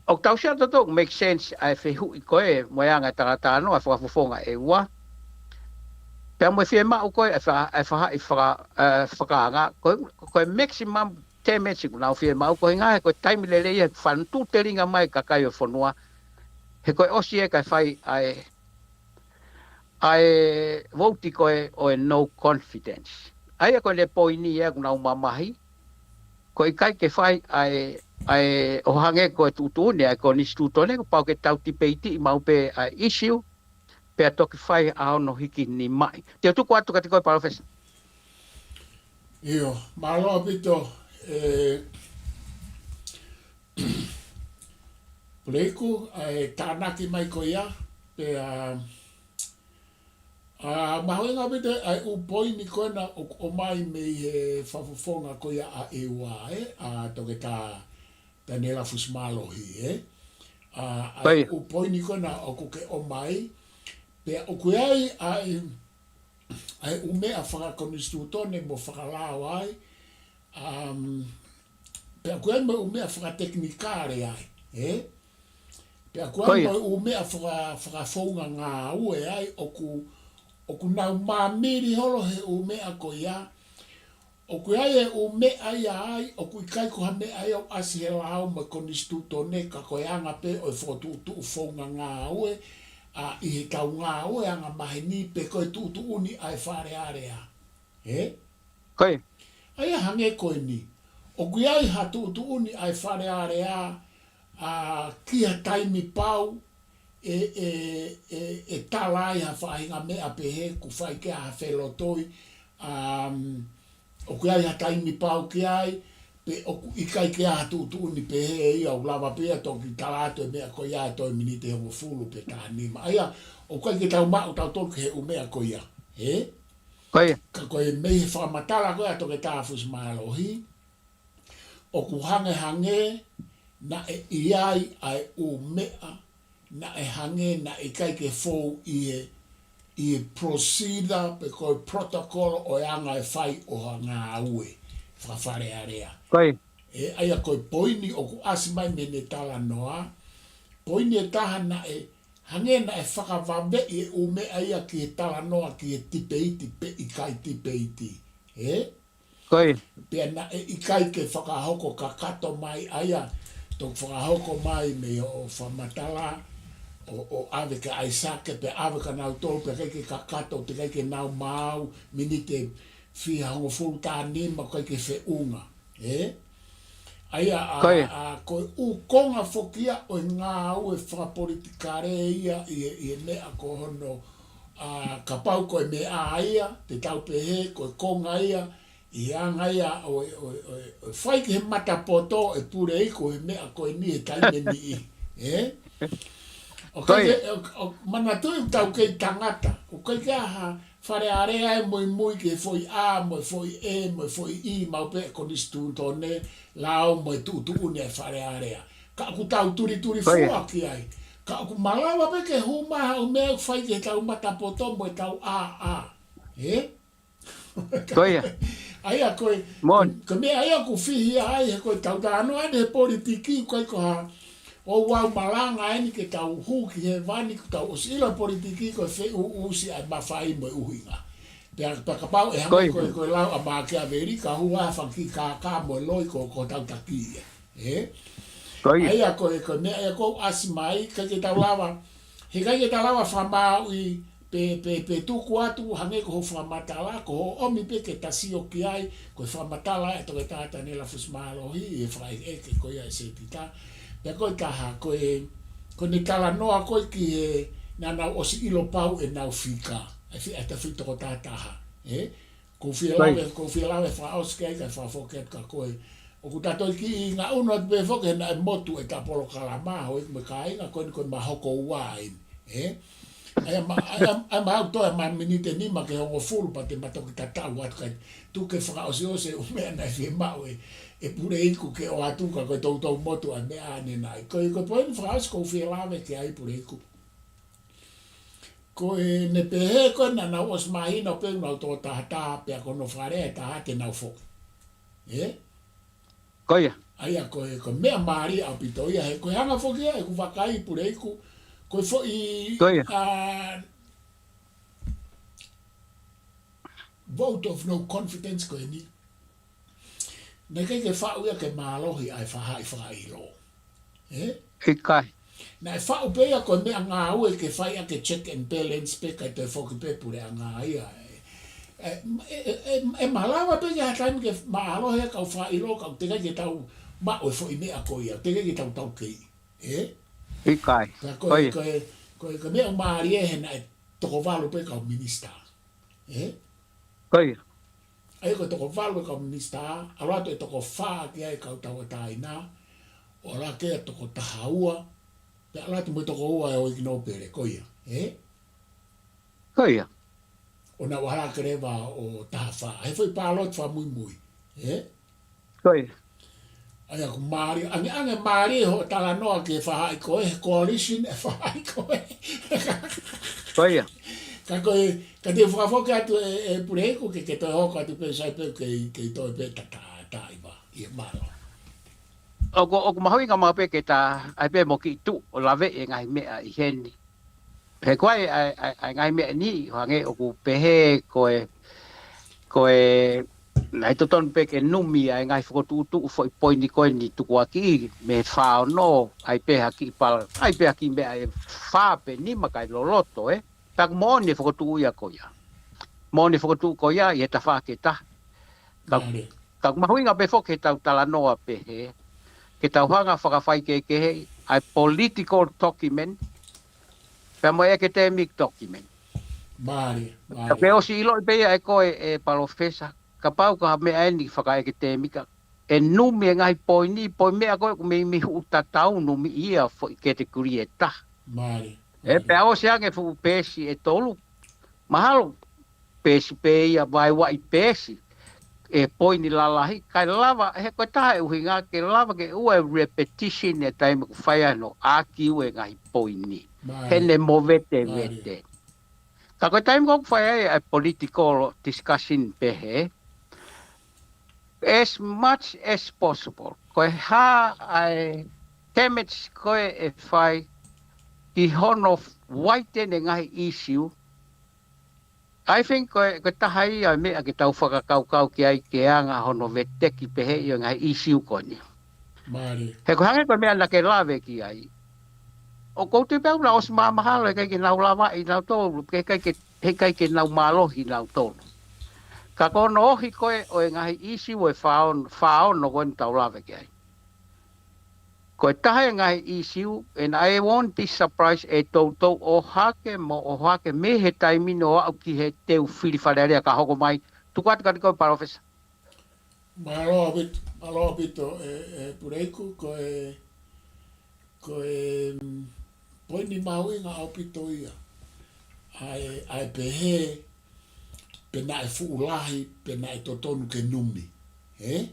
ʻoku tau sio atu ʻoku make sense ʻa e fehuʻi ko ē, mo e anga e talatalanoa ʻa e fakafofonga ʻEua. Pea mo e fiemaʻu ko ē ʻa e fa-, ʻa e faʻahi faka-, ʻa e fakaanga, ko e, ko e maximum damage kuo nau fiemaʻu, koeʻuhinga he ko e taimi lelei ia he fanongo telinga mai kakai ʻo e fonua, he ko e ʻosi ē kae fai ʻa e, ʻa e vouti ko ē ʻo e no confidence. ʻA ia ko ʻene poini ia kuo nau mamahi, ko e ʻikai ke fai ʻa e, ʻa e ʻo hangē ko e tuʻutuʻuni ʻa e konisitūtone, kuo pau ke tau tipeitiʻi maʻu pē ʻa e issue, pea toki fai ʻa hono hiki nimaʻi. Te u tuku atu kiate koe, Palōfesa. ʻIo, mālō ʻaupito, ē, Puleiku, ʻa e tānaki mai ko ia, pea, ʻa, mahuʻinga ʻaupito ʻa e ʻū poini ko ena ʻoku ʻomai mei he fakafofonga ko ia ʻa ʻEua, ē, ʻa Toketā Taniela Fusimālohi, ē. ʻA, ʻa e ʻū poini ko ena ʻoku ke ʻomai, pea ʻoku ʻi ai ʻa e, ʻa e ʻū meʻa fakakonisitūtone mo fakalao ai, um, pea ʻoku ʻi ai mo e ʻū meʻa fakatekinikale ai, ē? Pea ʻoku ʻi ai mo e ʻū meʻa faka-, fakafounga ngāue ai, ʻoku, ʻoku nau māmili holo he ʻū meʻa ko ia, ʻoku ʻi ai e ʻū meʻa ia ai, ʻoku ʻikai ko ha meʻa ia ʻoku ʻasi he lao mo e konisitūtone ka ko e anga pē ʻo e fokotuʻutuʻu founga ngāue, ʻa ʻi he kau ngāue anga maheni pe ko e tuʻutuʻuni ʻa e Fale Alea. Ē? ʻA ia hangē ko eni. ʻOku ʻi ai ha tuʻutuʻuni ʻa e Fale Alea, ʻa ki ha taimi pau, ʻe, ʻe, ʻe, ʻe tala ai ha faʻahinga meʻa pehē, ʻoku fai ke ʻi ai ha felotoi, um, ʻoku ʻi ai ha taimi pau ki ai, pe ʻoku ʻikai ke ʻi ai ha tuʻutuʻuni pehē ia, ʻoku lava pē ia toki tala atu e meʻa ko ia ʻe toe miniti hongofulu pe taha nima. ʻA ia, ʻoku ʻikai ke tau maʻu tautolu ki he ʻū meʻa ko ia. Ē? Ka ko e mei he fakamatala ko ia ʻa Toketā Fusimālohi, ʻoku hangehangē naʻe ʻi ai ʻa e ʻū meʻa, naʻe hangē naʻe ʻikai ke fou ʻi he, ʻi he procedure pe ko e protocol ʻo e anga e fai ʻo ha ngāue faka-Fale Alea. Ē, ʻa ia ko e poini ʻoku ʻasi mai mei heʻene talanoa, poini ʻe taha naʻe, hangē naʻe fakavaveʻi e ʻū meʻa ia ki he talanoa ki he tipeiti pe ʻikai tipeiti. Ē? Pea naʻe ʻikai ke fakahoko kakato mai ʻa ia, toki fakahoko mai mei hoʻo fakamatala, ʻo, ʻo ʻave kia ʻAisake, pea ʻave kia nautolu, pea ʻikai ke kakato, teʻeki ai ke nau maau, miniti ʻe fiha hongofulu taha nima, ʻikai ke feʻunga. Ē? ʻA ia, ʻa, ʻa, ko e ʻū konga foki ia ʻo e ngāue fakapolitikale ia ʻi he, ʻi he meʻa ko hono, ʻa, kapau ko e meʻa ia, te tau pehē, ko e konga ia, ʻi he anga ia ʻo e, ʻo e, ʻo e, ʻo e fai ki he matapoto ʻe Puleiku he meʻa ko eni he taimi ni. Ē? ʻOku ʻikai ke, ʻo, ʻo, manatuʻi ʻoku tau kei tangata. ʻOku ʻikai ke ʻi ai ha Fale Alea ʻe muimui ki he foʻi A, mo e foʻi E, mo e foʻi I, maʻu pē ʻe he konisitūtone, lao mo e tuʻutuʻuni ʻa e Fale Alea. Ka ʻoku tau tulituli fua ki ai. Ka ʻoku malava pē ke hū mai ha ʻū meʻa ʻoku fai ki he tau matapoto mo e tau A, A. Ē? Ko ia. ʻA ia ko e, ko e meʻa ia ʻoku fihi ai he ko e tau talanoa ʻeni he politiki ʻoku ʻikai ko ha ʻoku ou malanga ʻeni ke tau hū ki hēvani, ʻoku tau ʻosi ʻilo politiki ko e feʻuʻusi ʻa e mafai mo e ʻuhinga. Pea, pea kapau ʻe hangē ko e, ko e lau ʻa Makiavelika, hū ʻa e fanga kiʻi kākā mo e loi ko, ko hotau taki ia. Ē? Ko ia. ʻA ia ko e, ko e meʻa ia ʻoku ou ʻasi mai, ʻikai ke tau lava, heʻikai ke tau lava fakamāuʻi pe, pe, pe tuku atu hangē ko hoʻo fakamatala, ko hoʻo ʻomi pē ke ta sio ki ai, ko e fakamatala ʻa e Toketā Taniela Fusimālohi, ʻi he fakaʻekeʻeke ko ia ʻa e sētita. Pea ko e taha, ko e, ko ʻene talanoa ko ē ki he, naʻa nau ʻosi ʻilo pau ʻenau fika, ʻa e fi-, ʻa e tafi toko taha taha. Ē? ʻOku ou fie lave, ʻoku ou fie lave fakaʻosi ki ai kae fakafoki atu kia koe. ʻOku ta toe kiʻi ngaʻunu atu pē foki he naʻe motu ʻeta polokalama, houʻeiki mo e kāinga, ko eni ko e ma hoko ua eni. Ē? ʻA ia ma, ʻa ia, ʻa ia ma ʻoku toe ʻa e ma miniti ʻe nima ke hongofulu pea te ma toki tatau atu kae tuku ke fakaʻosiʻosi e ʻū meʻa naʻe fiemaʻu ʻe, ʻe Puleiku ke ʻoatu ka ko e toutou motu ʻa e meʻa ʻanenai. Ko e, ko e poini fakaʻosi ʻoku ou fie lave ki ai Puleiku. Ko ʻene pehē ko ē naʻa nau ʻosi mahino pē ʻoku nau toko taha taha pea ko hono fakalea ʻe taha te nau foki. Ē? Ko ia. ʻA ia ko e, ko e meʻa mālie ʻaupito ia he ko e anga foki ia ʻeku vakai Puleiku, ko e foʻi, ko ia, ʻa, vote of no confidence ko eni. Naʻe ʻikai ke faʻu ia ke mālohi ʻa e faʻahi fakaʻilo. Ē? ʻIkai. Naʻe faʻu pē ia ko e meʻa ngāue ke fai ʻaki e check and balance pē kae toe foki pē puleʻanga ia. Ē, ē, ē, ē, ʻe malava pē ke ha taimi ke mālohi ʻa e kau fakaʻilo ka ʻoku teʻeki ai ke tau maʻu e foʻi meʻa ko ia, teʻeki ai ke tau taukei. Ē? ʻIkai. Ka ko e, ko e, ko e, ko e meʻa mālie he naʻe toko valu pē kau minisitā. Ē? Ko ia. ʻA ia ko e toko valu e kau minisitā, ʻalu atu e toko fā ki ai e kau tauʻatāina, ʻo ʻalu atu e toko taha ua, pea ʻalu atu mo e toko ua e houʻeiki nōpele, ko ia, ē? Ko ia. ʻO nau ʻalu ake leva ʻo taha fā, he foʻi pāloti fakamuimui, ē? Ko ia. ʻA ia ʻoku mālie, ange, ange mālie hoʻo talanoa ki he faʻahi ko ē, he coalition e faʻahi ko ē. Ko ia. Ka ko e, ka te u fakafoki atu ē, ē Puleiku ke, ke toe hoko atu pē sai pē ke, ke toe pē ta, ta, ta iva, ʻi he mālō. ʻOku, ʻoku mahuʻinga maʻu pē ke ta, ʻai pē mo kiʻi tuʻu ʻo laveʻi e ngaahi meʻa ʻi heni. He ko e, ʻa e, ʻa e, ʻa e ngaahi meʻa ni, ʻo hangē ʻoku pehē ko e, ko e, naʻe totonu pē ke numi ʻa e ngaahi fokotuʻutuʻu foʻi poini ko eni tukuakiʻi, mei he fā ono, ʻai pē ha kiʻi pala, ʻai pē ha kiʻi meʻa ʻe fā pe nima kae loloto, ē. Pea ʻoku moʻoni e fokotuʻu ia ko ia. Moʻoni e fokotuʻu ko ia, ʻi he tafaʻaki ʻe taha. Ka, ka ʻoku mahuʻinga pē foki he tau talanoa pehē, ke tau hanga fakafaikehekeheʻi ʻa e political document, pea mo e academic document. Mālie, mālie. Ka ke ʻosi ʻiloʻi pē ia ʻe koe ʻe palōfesa, kapau ko ha meʻa eni fakaʻekatēmika, ʻe numi e ngaahi poini, poini meʻa ko ē ʻoku meimei huʻu tatau numi ia foʻi category ʻe taha. Mālie, ē, mālie. Pea ʻosi ange fuʻu peesi ʻe tolu, mahalo peesi pē ia vaeua ʻi peesi, ʻe poini lalahi, kae lava, he ko e taha e ʻuhinga, ke lava ke ʻoua e repetition e taimi ʻoku fai ai hono ʻaki ʻo e ngaahi poini. Mālie. He ne movetevete. Mālie. Ka ko e taimi ʻoku fai ai ʻa e political discussion pehē, as much as possible. Ko e hā ʻa e damage ko ē ʻe fai ki hono widen e ngaahi issue, I think ko e, ko e taha ia e meʻa ke tau fakakaukau ki ai ke anga hono veteki pehē ʻi he ngaahi issue ko eni. Mālie. He ko e hangē ko e meʻa naʻa ke lave ki ai. ʻoku ou tui pē ʻoku nau ʻosi mahamahalo, heʻikai ke nau lavaʻi nautolu, heʻikai ke, heʻikai ke nau mālohi nautolu. Ka ko hono ohi ko ē ʻo e ngaahi ʻīsiu ʻe fā ono, fā ono ko eni tau lave ki ai. Ko e taha e ngaahi ʻīsiu, and I won't be surprised ʻe toutou ʻohake mo ʻohake mei he taimi ni ʻo aʻu ki he teu fili Fale Alea ka hoko mai. Tuku atu kiate koe Palōfesa. Mālō ʻaupito, mālō ʻaupito ē, ē Puleiku, ko e, ko e mm, poini mahuʻinga ʻaupito ia. ʻA e, ʻa e pehē, pe naʻe fuʻu lahi, pe naʻe totonu ke numi. Ē?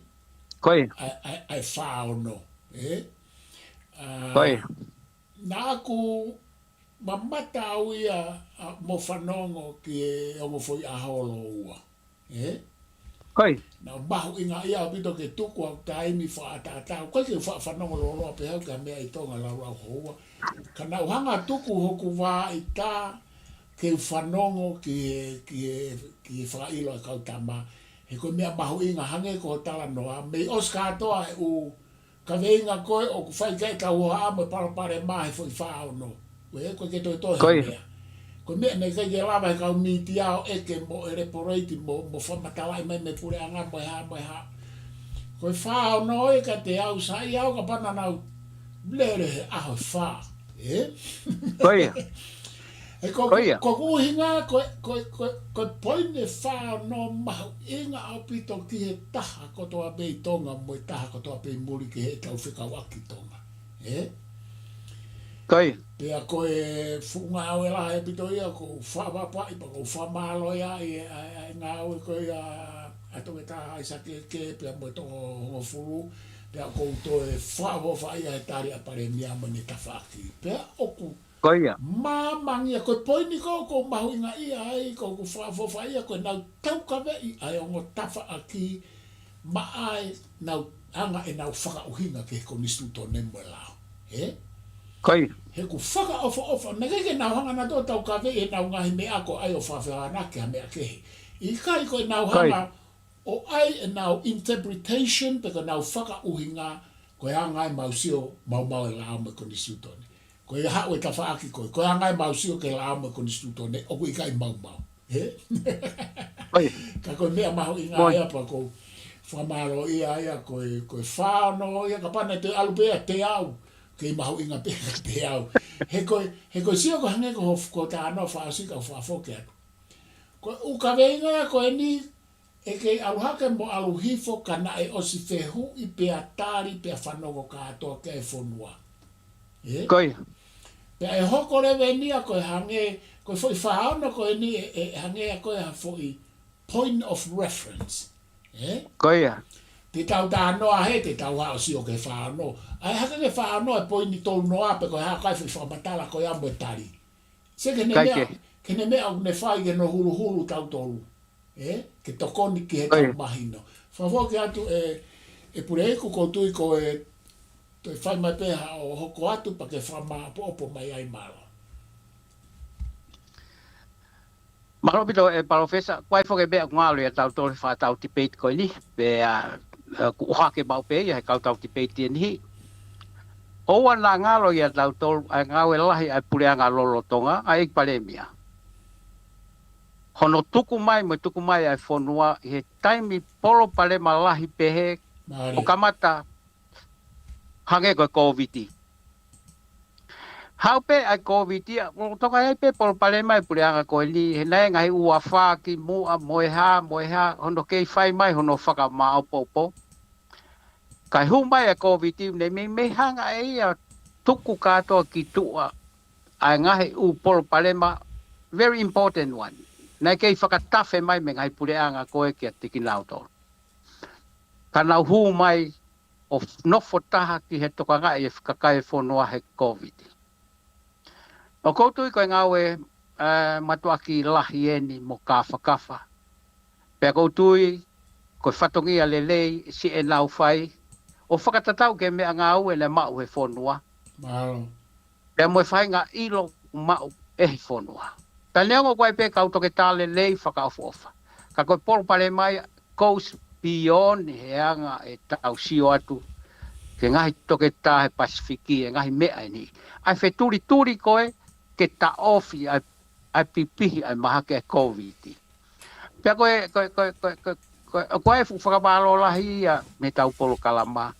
Ko ia. ʻA e, ʻa e, ʻa e fā ono. Ē? ʻA, Ko ia. Naʻa ku mamata au ia ʻa, mo fanongo ki he ongo foʻi ʻaho lōua. Ē? Ko ia. Naʻe mahuʻinga ia ʻaupito ke tuku au taimi fakaʻataʻatā. ʻOku ʻikai ke fa, fanongo lōloa pē au ki ha meʻa ʻi Tonga laulau houa. Ka naʻa ku hanga tuku hoku vā ʻi tā ke u fanongo ki he, ki he, ki he fakaʻilo ʻa e kau tama. He ko e meʻa mahuʻinga hangē ko hoʻo talanoa. Mei ʻosi kātoa e ʻū kaveinga ko ē ʻoku fai ki ai e kau hohaʻa mo e palopalema he foʻi fā ono. Ko e, ʻoku ʻikai ke toe toe ha Ko ia. meʻa. Ko e meʻa naʻe ʻikai ke lava he kau mītia ʻo ʻeke mo elaborate mo, mo fakamatalaʻi mai mei he puleʻanga mo e hā, mo e hā. Ko e fā ono ē kiate au, saiʻia au kapau naʻa nau lele he ʻaho ʻe fā. Ē? Ko ia. He ko, Ko ia. Ko ʻeku ʻuhinga, ko, ko, ko, ko e poini ʻe fā ono mahuʻinga ʻaupito ki he taha kotoa pē ʻi Tonga mo e taha kotoa pē ʻi muli ki heʻetau fekauʻaki ʻi Tonga. Ē? Ko ia. Pea ko e fuʻu ngāue lahi ʻaupito ia, ʻoku ou fakapapauʻi pea ʻoku ou fakamālō ai ʻa e, ʻa e, ʻa e ngāue ko ia ʻa Toketā ʻAisake Kē pea mo e toko hongofulu, pea ʻoku ou toe fakaʻofoʻofa ia he tali ʻa e Palēmia mo ʻene tafaʻaki. Pea ʻoku Ko ia. Māmani ia, ko e poini ko ē ʻoku ou mahuʻingaʻia ai, ʻoku ou fakaʻofoʻofa ia, ko ʻenau taukaveʻi ʻa e ongo tafaʻaki maʻa ʻenau hanga ʻenau fakaʻuhinga ki he konisitūtone mo e lao. Ē? Ko ia. He ʻoku ou fakaʻofoʻofa, naʻe ʻikai ke nau hanga nautolu ʻo taukaveʻi ʻenau ngaahi meʻa ko ē ʻo fakafehoanaki ki ha meʻa kehe. ʻIkai ko ʻenau Ko ia. hanga ʻo ʻai ʻenau interpretation pe ko ʻenau fakaʻuhinga, ko e anga ia ʻemau sio maumau e lao mo e konisitūtone. Ko e haʻu e tafaʻaki ko ē, ko e anga ia ʻemau sio ki he lao mo e konisitūtone, ʻoku ʻikai maumau. Ē? Ko ia. Ka ko e meʻa mahuʻinga Ko ia. ia pea ʻoku ou fakamālōʻia ia ko e, ko e fā ono ia, kapau naʻe toe ʻalu pē ia ʻiate au, kei mahuʻinga pē ia ʻiate au. He ko e, he ko e sio ko ē hangē ko hoʻo, ko hoʻo talanoa fakaʻosi ka u fakafoki atu. Ko e ʻū kaveinga ia ko eni, ʻe kei ʻalu hake mo ʻalu hifo ka naʻe ʻosi fehuʻi pea tali pea fanongo kātoa ki ai e fonua. Ē? Ko ia. Pea ʻe hoko leva eni ia ko e hangē, ko e foʻi fā ono ko eni ʻe, ʻe hangē ia ko e ha foʻi point of reference. Ē? Ko ia. Te tau talanoa hē, te tau haʻu ʻo sio ki he fā ono. ʻAi hake ki he fā ono e poini tolu noa pe ko e hā ko ā e foʻi fakamatala ko ia mo e tali. Sio ki heʻene ʻIkai meʻa, ke. ki heʻene meʻa ʻoku ne fai ke ne huluhulu tautolu. Ē? Ke tokoni ki heʻetau Ko ia. mahino. Fakafoki atu ē, ʻe Puleiku, ʻoku ou tui ko e toe fai mai pē haʻo hoko atu pea ke fakamāʻopoʻopo mai ai, mālō. Mālō ʻaupito ē Palōfesa, ko e foʻi meʻa ʻoku ngalo ia ʻa tautolu he fakaʻatā ʻo e debate ko eni, pea, ē, ʻoku ʻohake maʻu pē ia he kau tau debate ʻi he niʻihi. ʻOua naʻa ngalo ia ʻa tautolu ʻa e ngāue lahi ʻa e puleʻanga lolotonga, ʻa e ʻEiki Palēmia. Hono tuku mai, mo e tuku mai ʻa e fonua ʻi he taimi palopalema lahi pehē, ʻo Mālie. kamata hangē ko e Kōviti. Haʻu pē ʻa e Kōviti ia, ʻo toka ai pē palopalema ʻa e puleʻanga ko eni, he naʻe ngaahi ʻū afā kimuʻa, mo e hā, mo e hā, hono kei fai mai hono fakamāʻopoʻopo. Kae hū mai ʻa e Kōviti, naʻe meimei hanga ʻe ia ʻo tuku kātoa ki tuʻa ʻa e ngaahi ʻū palopalema, very important one. Naʻe kei fakatafe mai mei he ngaahi puleʻanga ko ē kiate kinautolu. Ka nau hū mai ʻo nofo taha ki he tokangaʻi e kakai e fonua he Kōviti. ʻOku ou tui ko e ngāue, ē, mātuʻaki lahi eni mo kāfakafa. Pea ʻoku ou tui ko e fatongia lelei siʻenau fai, ʻo fakatatau ki he meʻangāue naʻe maʻu he fonua. Mālō. Pea mo e faʻahinga ʻilo ʻoku maʻu ʻe he fonua. Ka neongo ʻoku ʻi ai pē kau toketā lelei fakaʻofoʻofa, ka ko e palopalema ia goes beyond he anga ʻetau sio atu ki he ngaahi toketā he Pasifiki, e ngaahi meʻa ʻeni. ʻA e fetulituli ko ē ke taʻofi ʻa e, ʻa e pipihi ʻa e mahaki ʻa e Kōviti. Pea ko e, ko e, ko e, ko e, ko e, ko e, ko e fuʻu fakamālō lahi ia mei heʻetau polokalama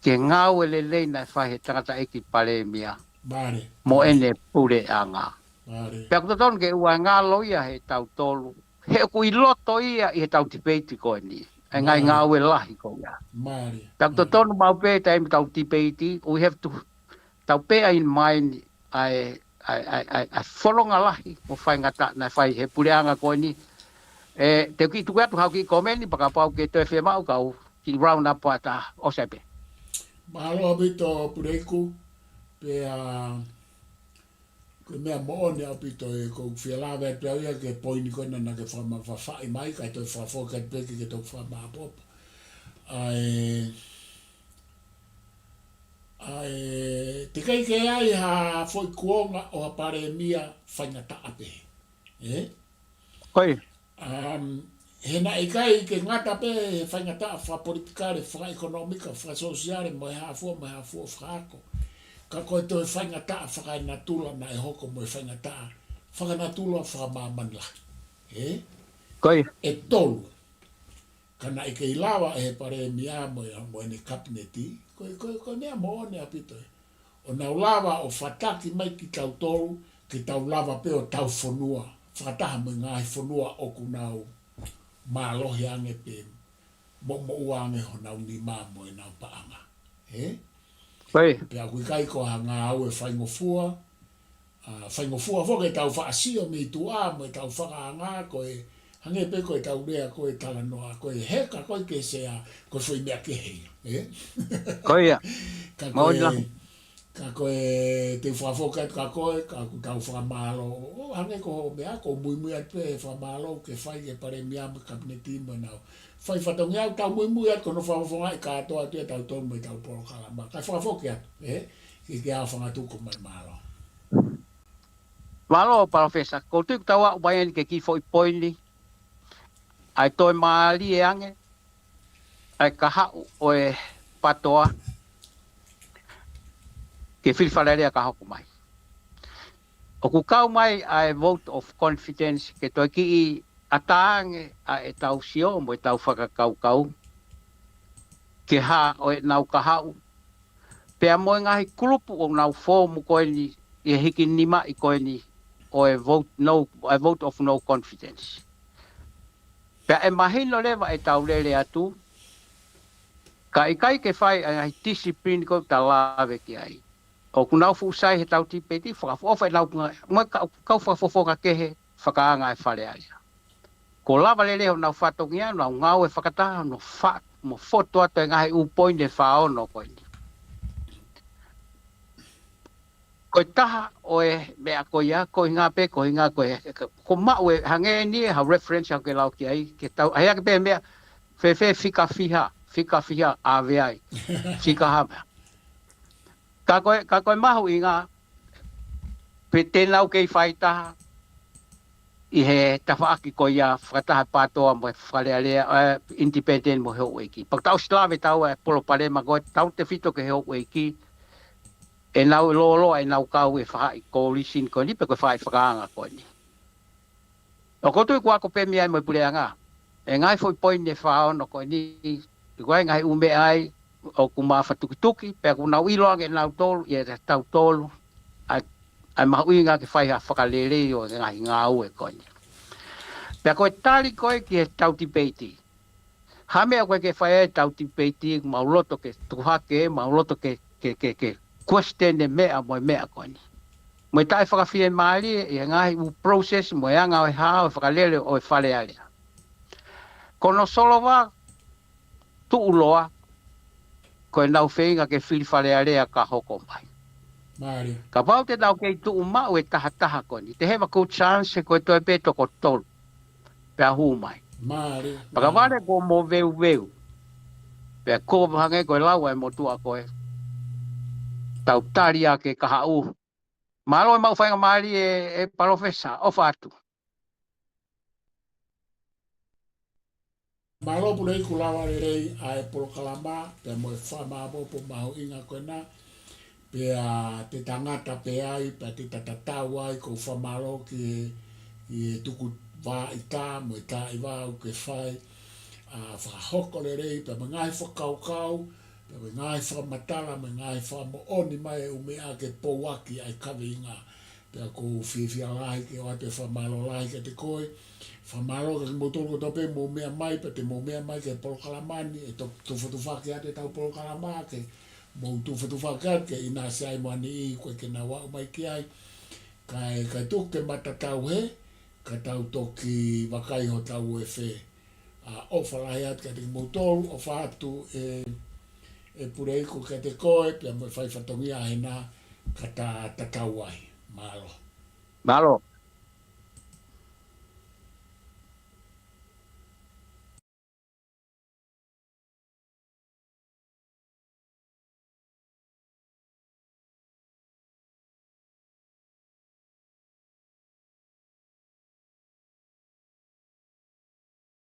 ki he ngāue lelei naʻe fai ʻe he tangataʻeiki palēmia Mālie. mo ʻene puleʻanga. Mālie. Pea ʻoku totonu ke ʻoua ngalo ia heʻetau tolu. He ʻoku ʻi loto ia ʻi heʻetau tipeiti ko eni. ʻA e ngaahi Mālie. Ngāue lahi ko ia. Mālie. Pea ʻoku totonu maʻu pē taimi ʻetau tipeiti, we have to, tau bear in mind ʻa e, ʻa e, ʻa e, ʻa e, ʻa e fononga lahi mo faingataʻa naʻe fai ʻe he puleʻanga ko eni. ʻE, te u kiʻi tuku atu haʻaku kiʻi komeni, pea kapau ʻoku toe fiemaʻu kau kiʻi round up ʻa e taha, ʻosi pē. Mālō ʻaupito Puleiku, pea ko e meʻa moʻoni ʻaupito ē, ʻoku ou fie lave atu pē au ia ki he poini ko ena naʻa ke fakamafafaʻi mai, kae toe fakafoki atu pē ke ke toki fakamāʻopoʻopo. ʻA e, ʻa e, teʻeki ke ʻi ai ha foʻi kuonga ʻo ha palēmia faingataʻa pehē. Ē? Ko ia. Um, he naʻe ʻikai ke ngata pē he faingataʻa fakapolitikale, fakaʻekonōmika, fakasōsiale, mo e hā fua, mo e hā fua fakaako. Ka ko e toe faingataʻa fakaenatula naʻe hoko mo e faingataʻa fakanatula fakamāmani lahi. Ē? Ko ia. ʻE tolu. Ka naʻe kei lava ʻe he palēmia mo e, mo ʻene kapineti, ko e, ko e, ko e meʻa moʻoni ʻaupito ē. ʻO nau lava ʻo fataki mai kitautolu, ke tau lava pē ʻo tau fonua, fakataha mo e ngaahi fonua ʻoku nau mālohi ange pē, moʻumoʻua ange honau nima mo ʻenau paʻanga. Ē? Ko ia. Pea ʻoku ʻikai ko ha ngāue faingofua, ʻa, faingofua foki ʻetau faʻa sio mei tuʻa mo ʻetau fakaanga ko e, hangē pē ko ʻetau lea ko e talanoa, ko e heka ko e ke sea, ko e foʻi meʻa kehe ia, ē? Ko ia. Ka ko Moʻoni e, lahi. ka ko e, te u fakafoki atu ka ko e, ka ʻoku tau fakamālō. ʻO, hangē ko hoʻo meʻa, ʻoku ou muimui atu pē he fakamālō ke fai ki he palēmia mo e kapineti mo ʻenau fai fatongia, ʻoku tau muimui atu ko hono fakafofongaʻi kātoa atu ia ʻetau tolu mo ʻetau polokalama. Kae fakafoki atu, ē? Ke ke ʻaofangatuku mai, mālō. Mālō, Palōfesa. Ko u tui ʻoku tau aʻu mai eni ki he kiʻi foʻi poini, ʻa e toe mālie ange ʻa e kahaʻu ʻo e PATOA ki he fili Fale Alea ka hoko mai. ʻOku kau mai ʻa e vote of confidence ke toe kiʻi ʻatā ange ʻa ʻetau sio mo ʻetau fakakaukau ki he hā ʻo ʻenau kahaʻu, pea mo e ngaahi kulupu ʻoku nau foomu ko eni ʻi he hiki nimaʻi ko eni ʻo e vote no, ʻa e vote of no confidence. Pea ʻe mahino leva ʻetau lele atu, ka ʻikai ke fai ʻa e ngaahi discipline ko ē ʻoku ta lave ki ai. ʻOku nau fuʻu sai heʻetau tipeiti, fakaʻofoʻofa ʻenau ngaahi, mo e kau, kau fakafofonga kehe fakaanga e Fale Alea. Kuo lava lelei honau fatongia, nau ngāue fakataha, nau fa-, mo fotu atu e ngaahi ʻū poini ʻe fā ono ko eni. Ko e taha ʻo e meʻa ko ia, ko e ʻuhinga pē, ko e ʻuhinga ko e, ko maʻu e hangē ni ha reference ʻoku ke lau ki ai, ke tau, ʻai ake pē meʻa, fēfē fika fiha, fika fiha ʻave ai, fika hā meʻa. Ka ko e, ka ko e mahuʻinga, pe te nau kei fai taha, ʻi he tafaʻaki ko ia fakataha PATOA mo e Fale Alea, ē, independent mo e houʻeiki. Pea ʻoku tau ʻosi lave ʻetau ʻa e palopalema ko ē, tautefito ki he houʻeiki, ʻenau lōloa ʻenau kau he faʻahi coalition ko eni, pe ko e faʻahi fakaanga ko eni. ʻOku ou tui kuo ako pē mei ai mo e puleʻanga. ʻE ngaahi foʻi poini ʻe fā ono ko eni, ʻi ko e ngaahi ʻū meʻa ai, ʻoku mafatukituki, pea ʻoku nau ʻilo ange ʻe nautolu, ʻia tautolu, ʻa e, ʻa e mahuʻinga ke fai ha fakalelei ʻo e ngaahi ngāue ko eni. Pea ko e tali ko ē ki heʻetau tipeiti. Hā meʻa ʻoku ʻikai ke fai ai ʻetau tipeiti, mau loto ke tuku hake, mau loto ke, ke, ke, ke question e meʻa mo e meʻa ko eni. Mo e taʻe fakafiemālie ʻi he ngaahi ʻū process mo e anga ʻo e hā ʻo e fakalele ʻo e Fale Alea. Ko hono solova tuʻuloa, ko ʻenau feinga ke fili Fale Alea ka hoko mai. Mālie. Kapau te nau kei tuʻu maʻu e taha taha ko eni, te have a good chance ko e toe pē toko tolu pea hū mai. Mālie. Pea ka vale ko mo veuveu. Pea ko hangē ko e lau ʻa e motuʻa ko ē, tau tali ake kahaʻu. Mālō e maʻu faingamālie ē, ē Palōfesa, ʻofa atu. Mālō Puleiku, lava lelei ʻa e polokalama, pea mo e fakamāʻopoʻopo mahuʻinga ko ena, pea te ta ngata pē ai, pea te ta tatau ai. Ko e fakamālō ki he, ki he tuku vā ʻita mo e tā ʻi vā ʻoku ke fai, ʻa, fakahoko lelei, pea mo e ngaahi fakakaukau, pea mo e ngaahi fakamatala, mo e ngaahi fakamoʻoni mai e ʻū meʻa ke pouaki ai kaveinga. Pea ʻoku ou fiefia lahi ke ʻoatu e fakamālō lahi kiate koe. Fakamālō kiate kimoutolu kotoa pē mou meʻa mai, pea te mou meʻa mai ki he polokalama ni, ʻe to-, tufatufa atu ʻetau polokalama, ke mou tufatufa atu ke ʻinasi ai mo ha niʻihi ʻoku ʻikai ke nau aʻu mai ki ai. Kae, kae tuku ke ma tatau hē, ka tau toki vakai hotau ʻofa. ʻA, ʻofa lahi atu kiate kimoutolu, ʻofa atu ʻe, ʻe Puleiku kiate koe, pea mo e fai fatongia hena, ka ta tatau ai. Mālō. Mālō.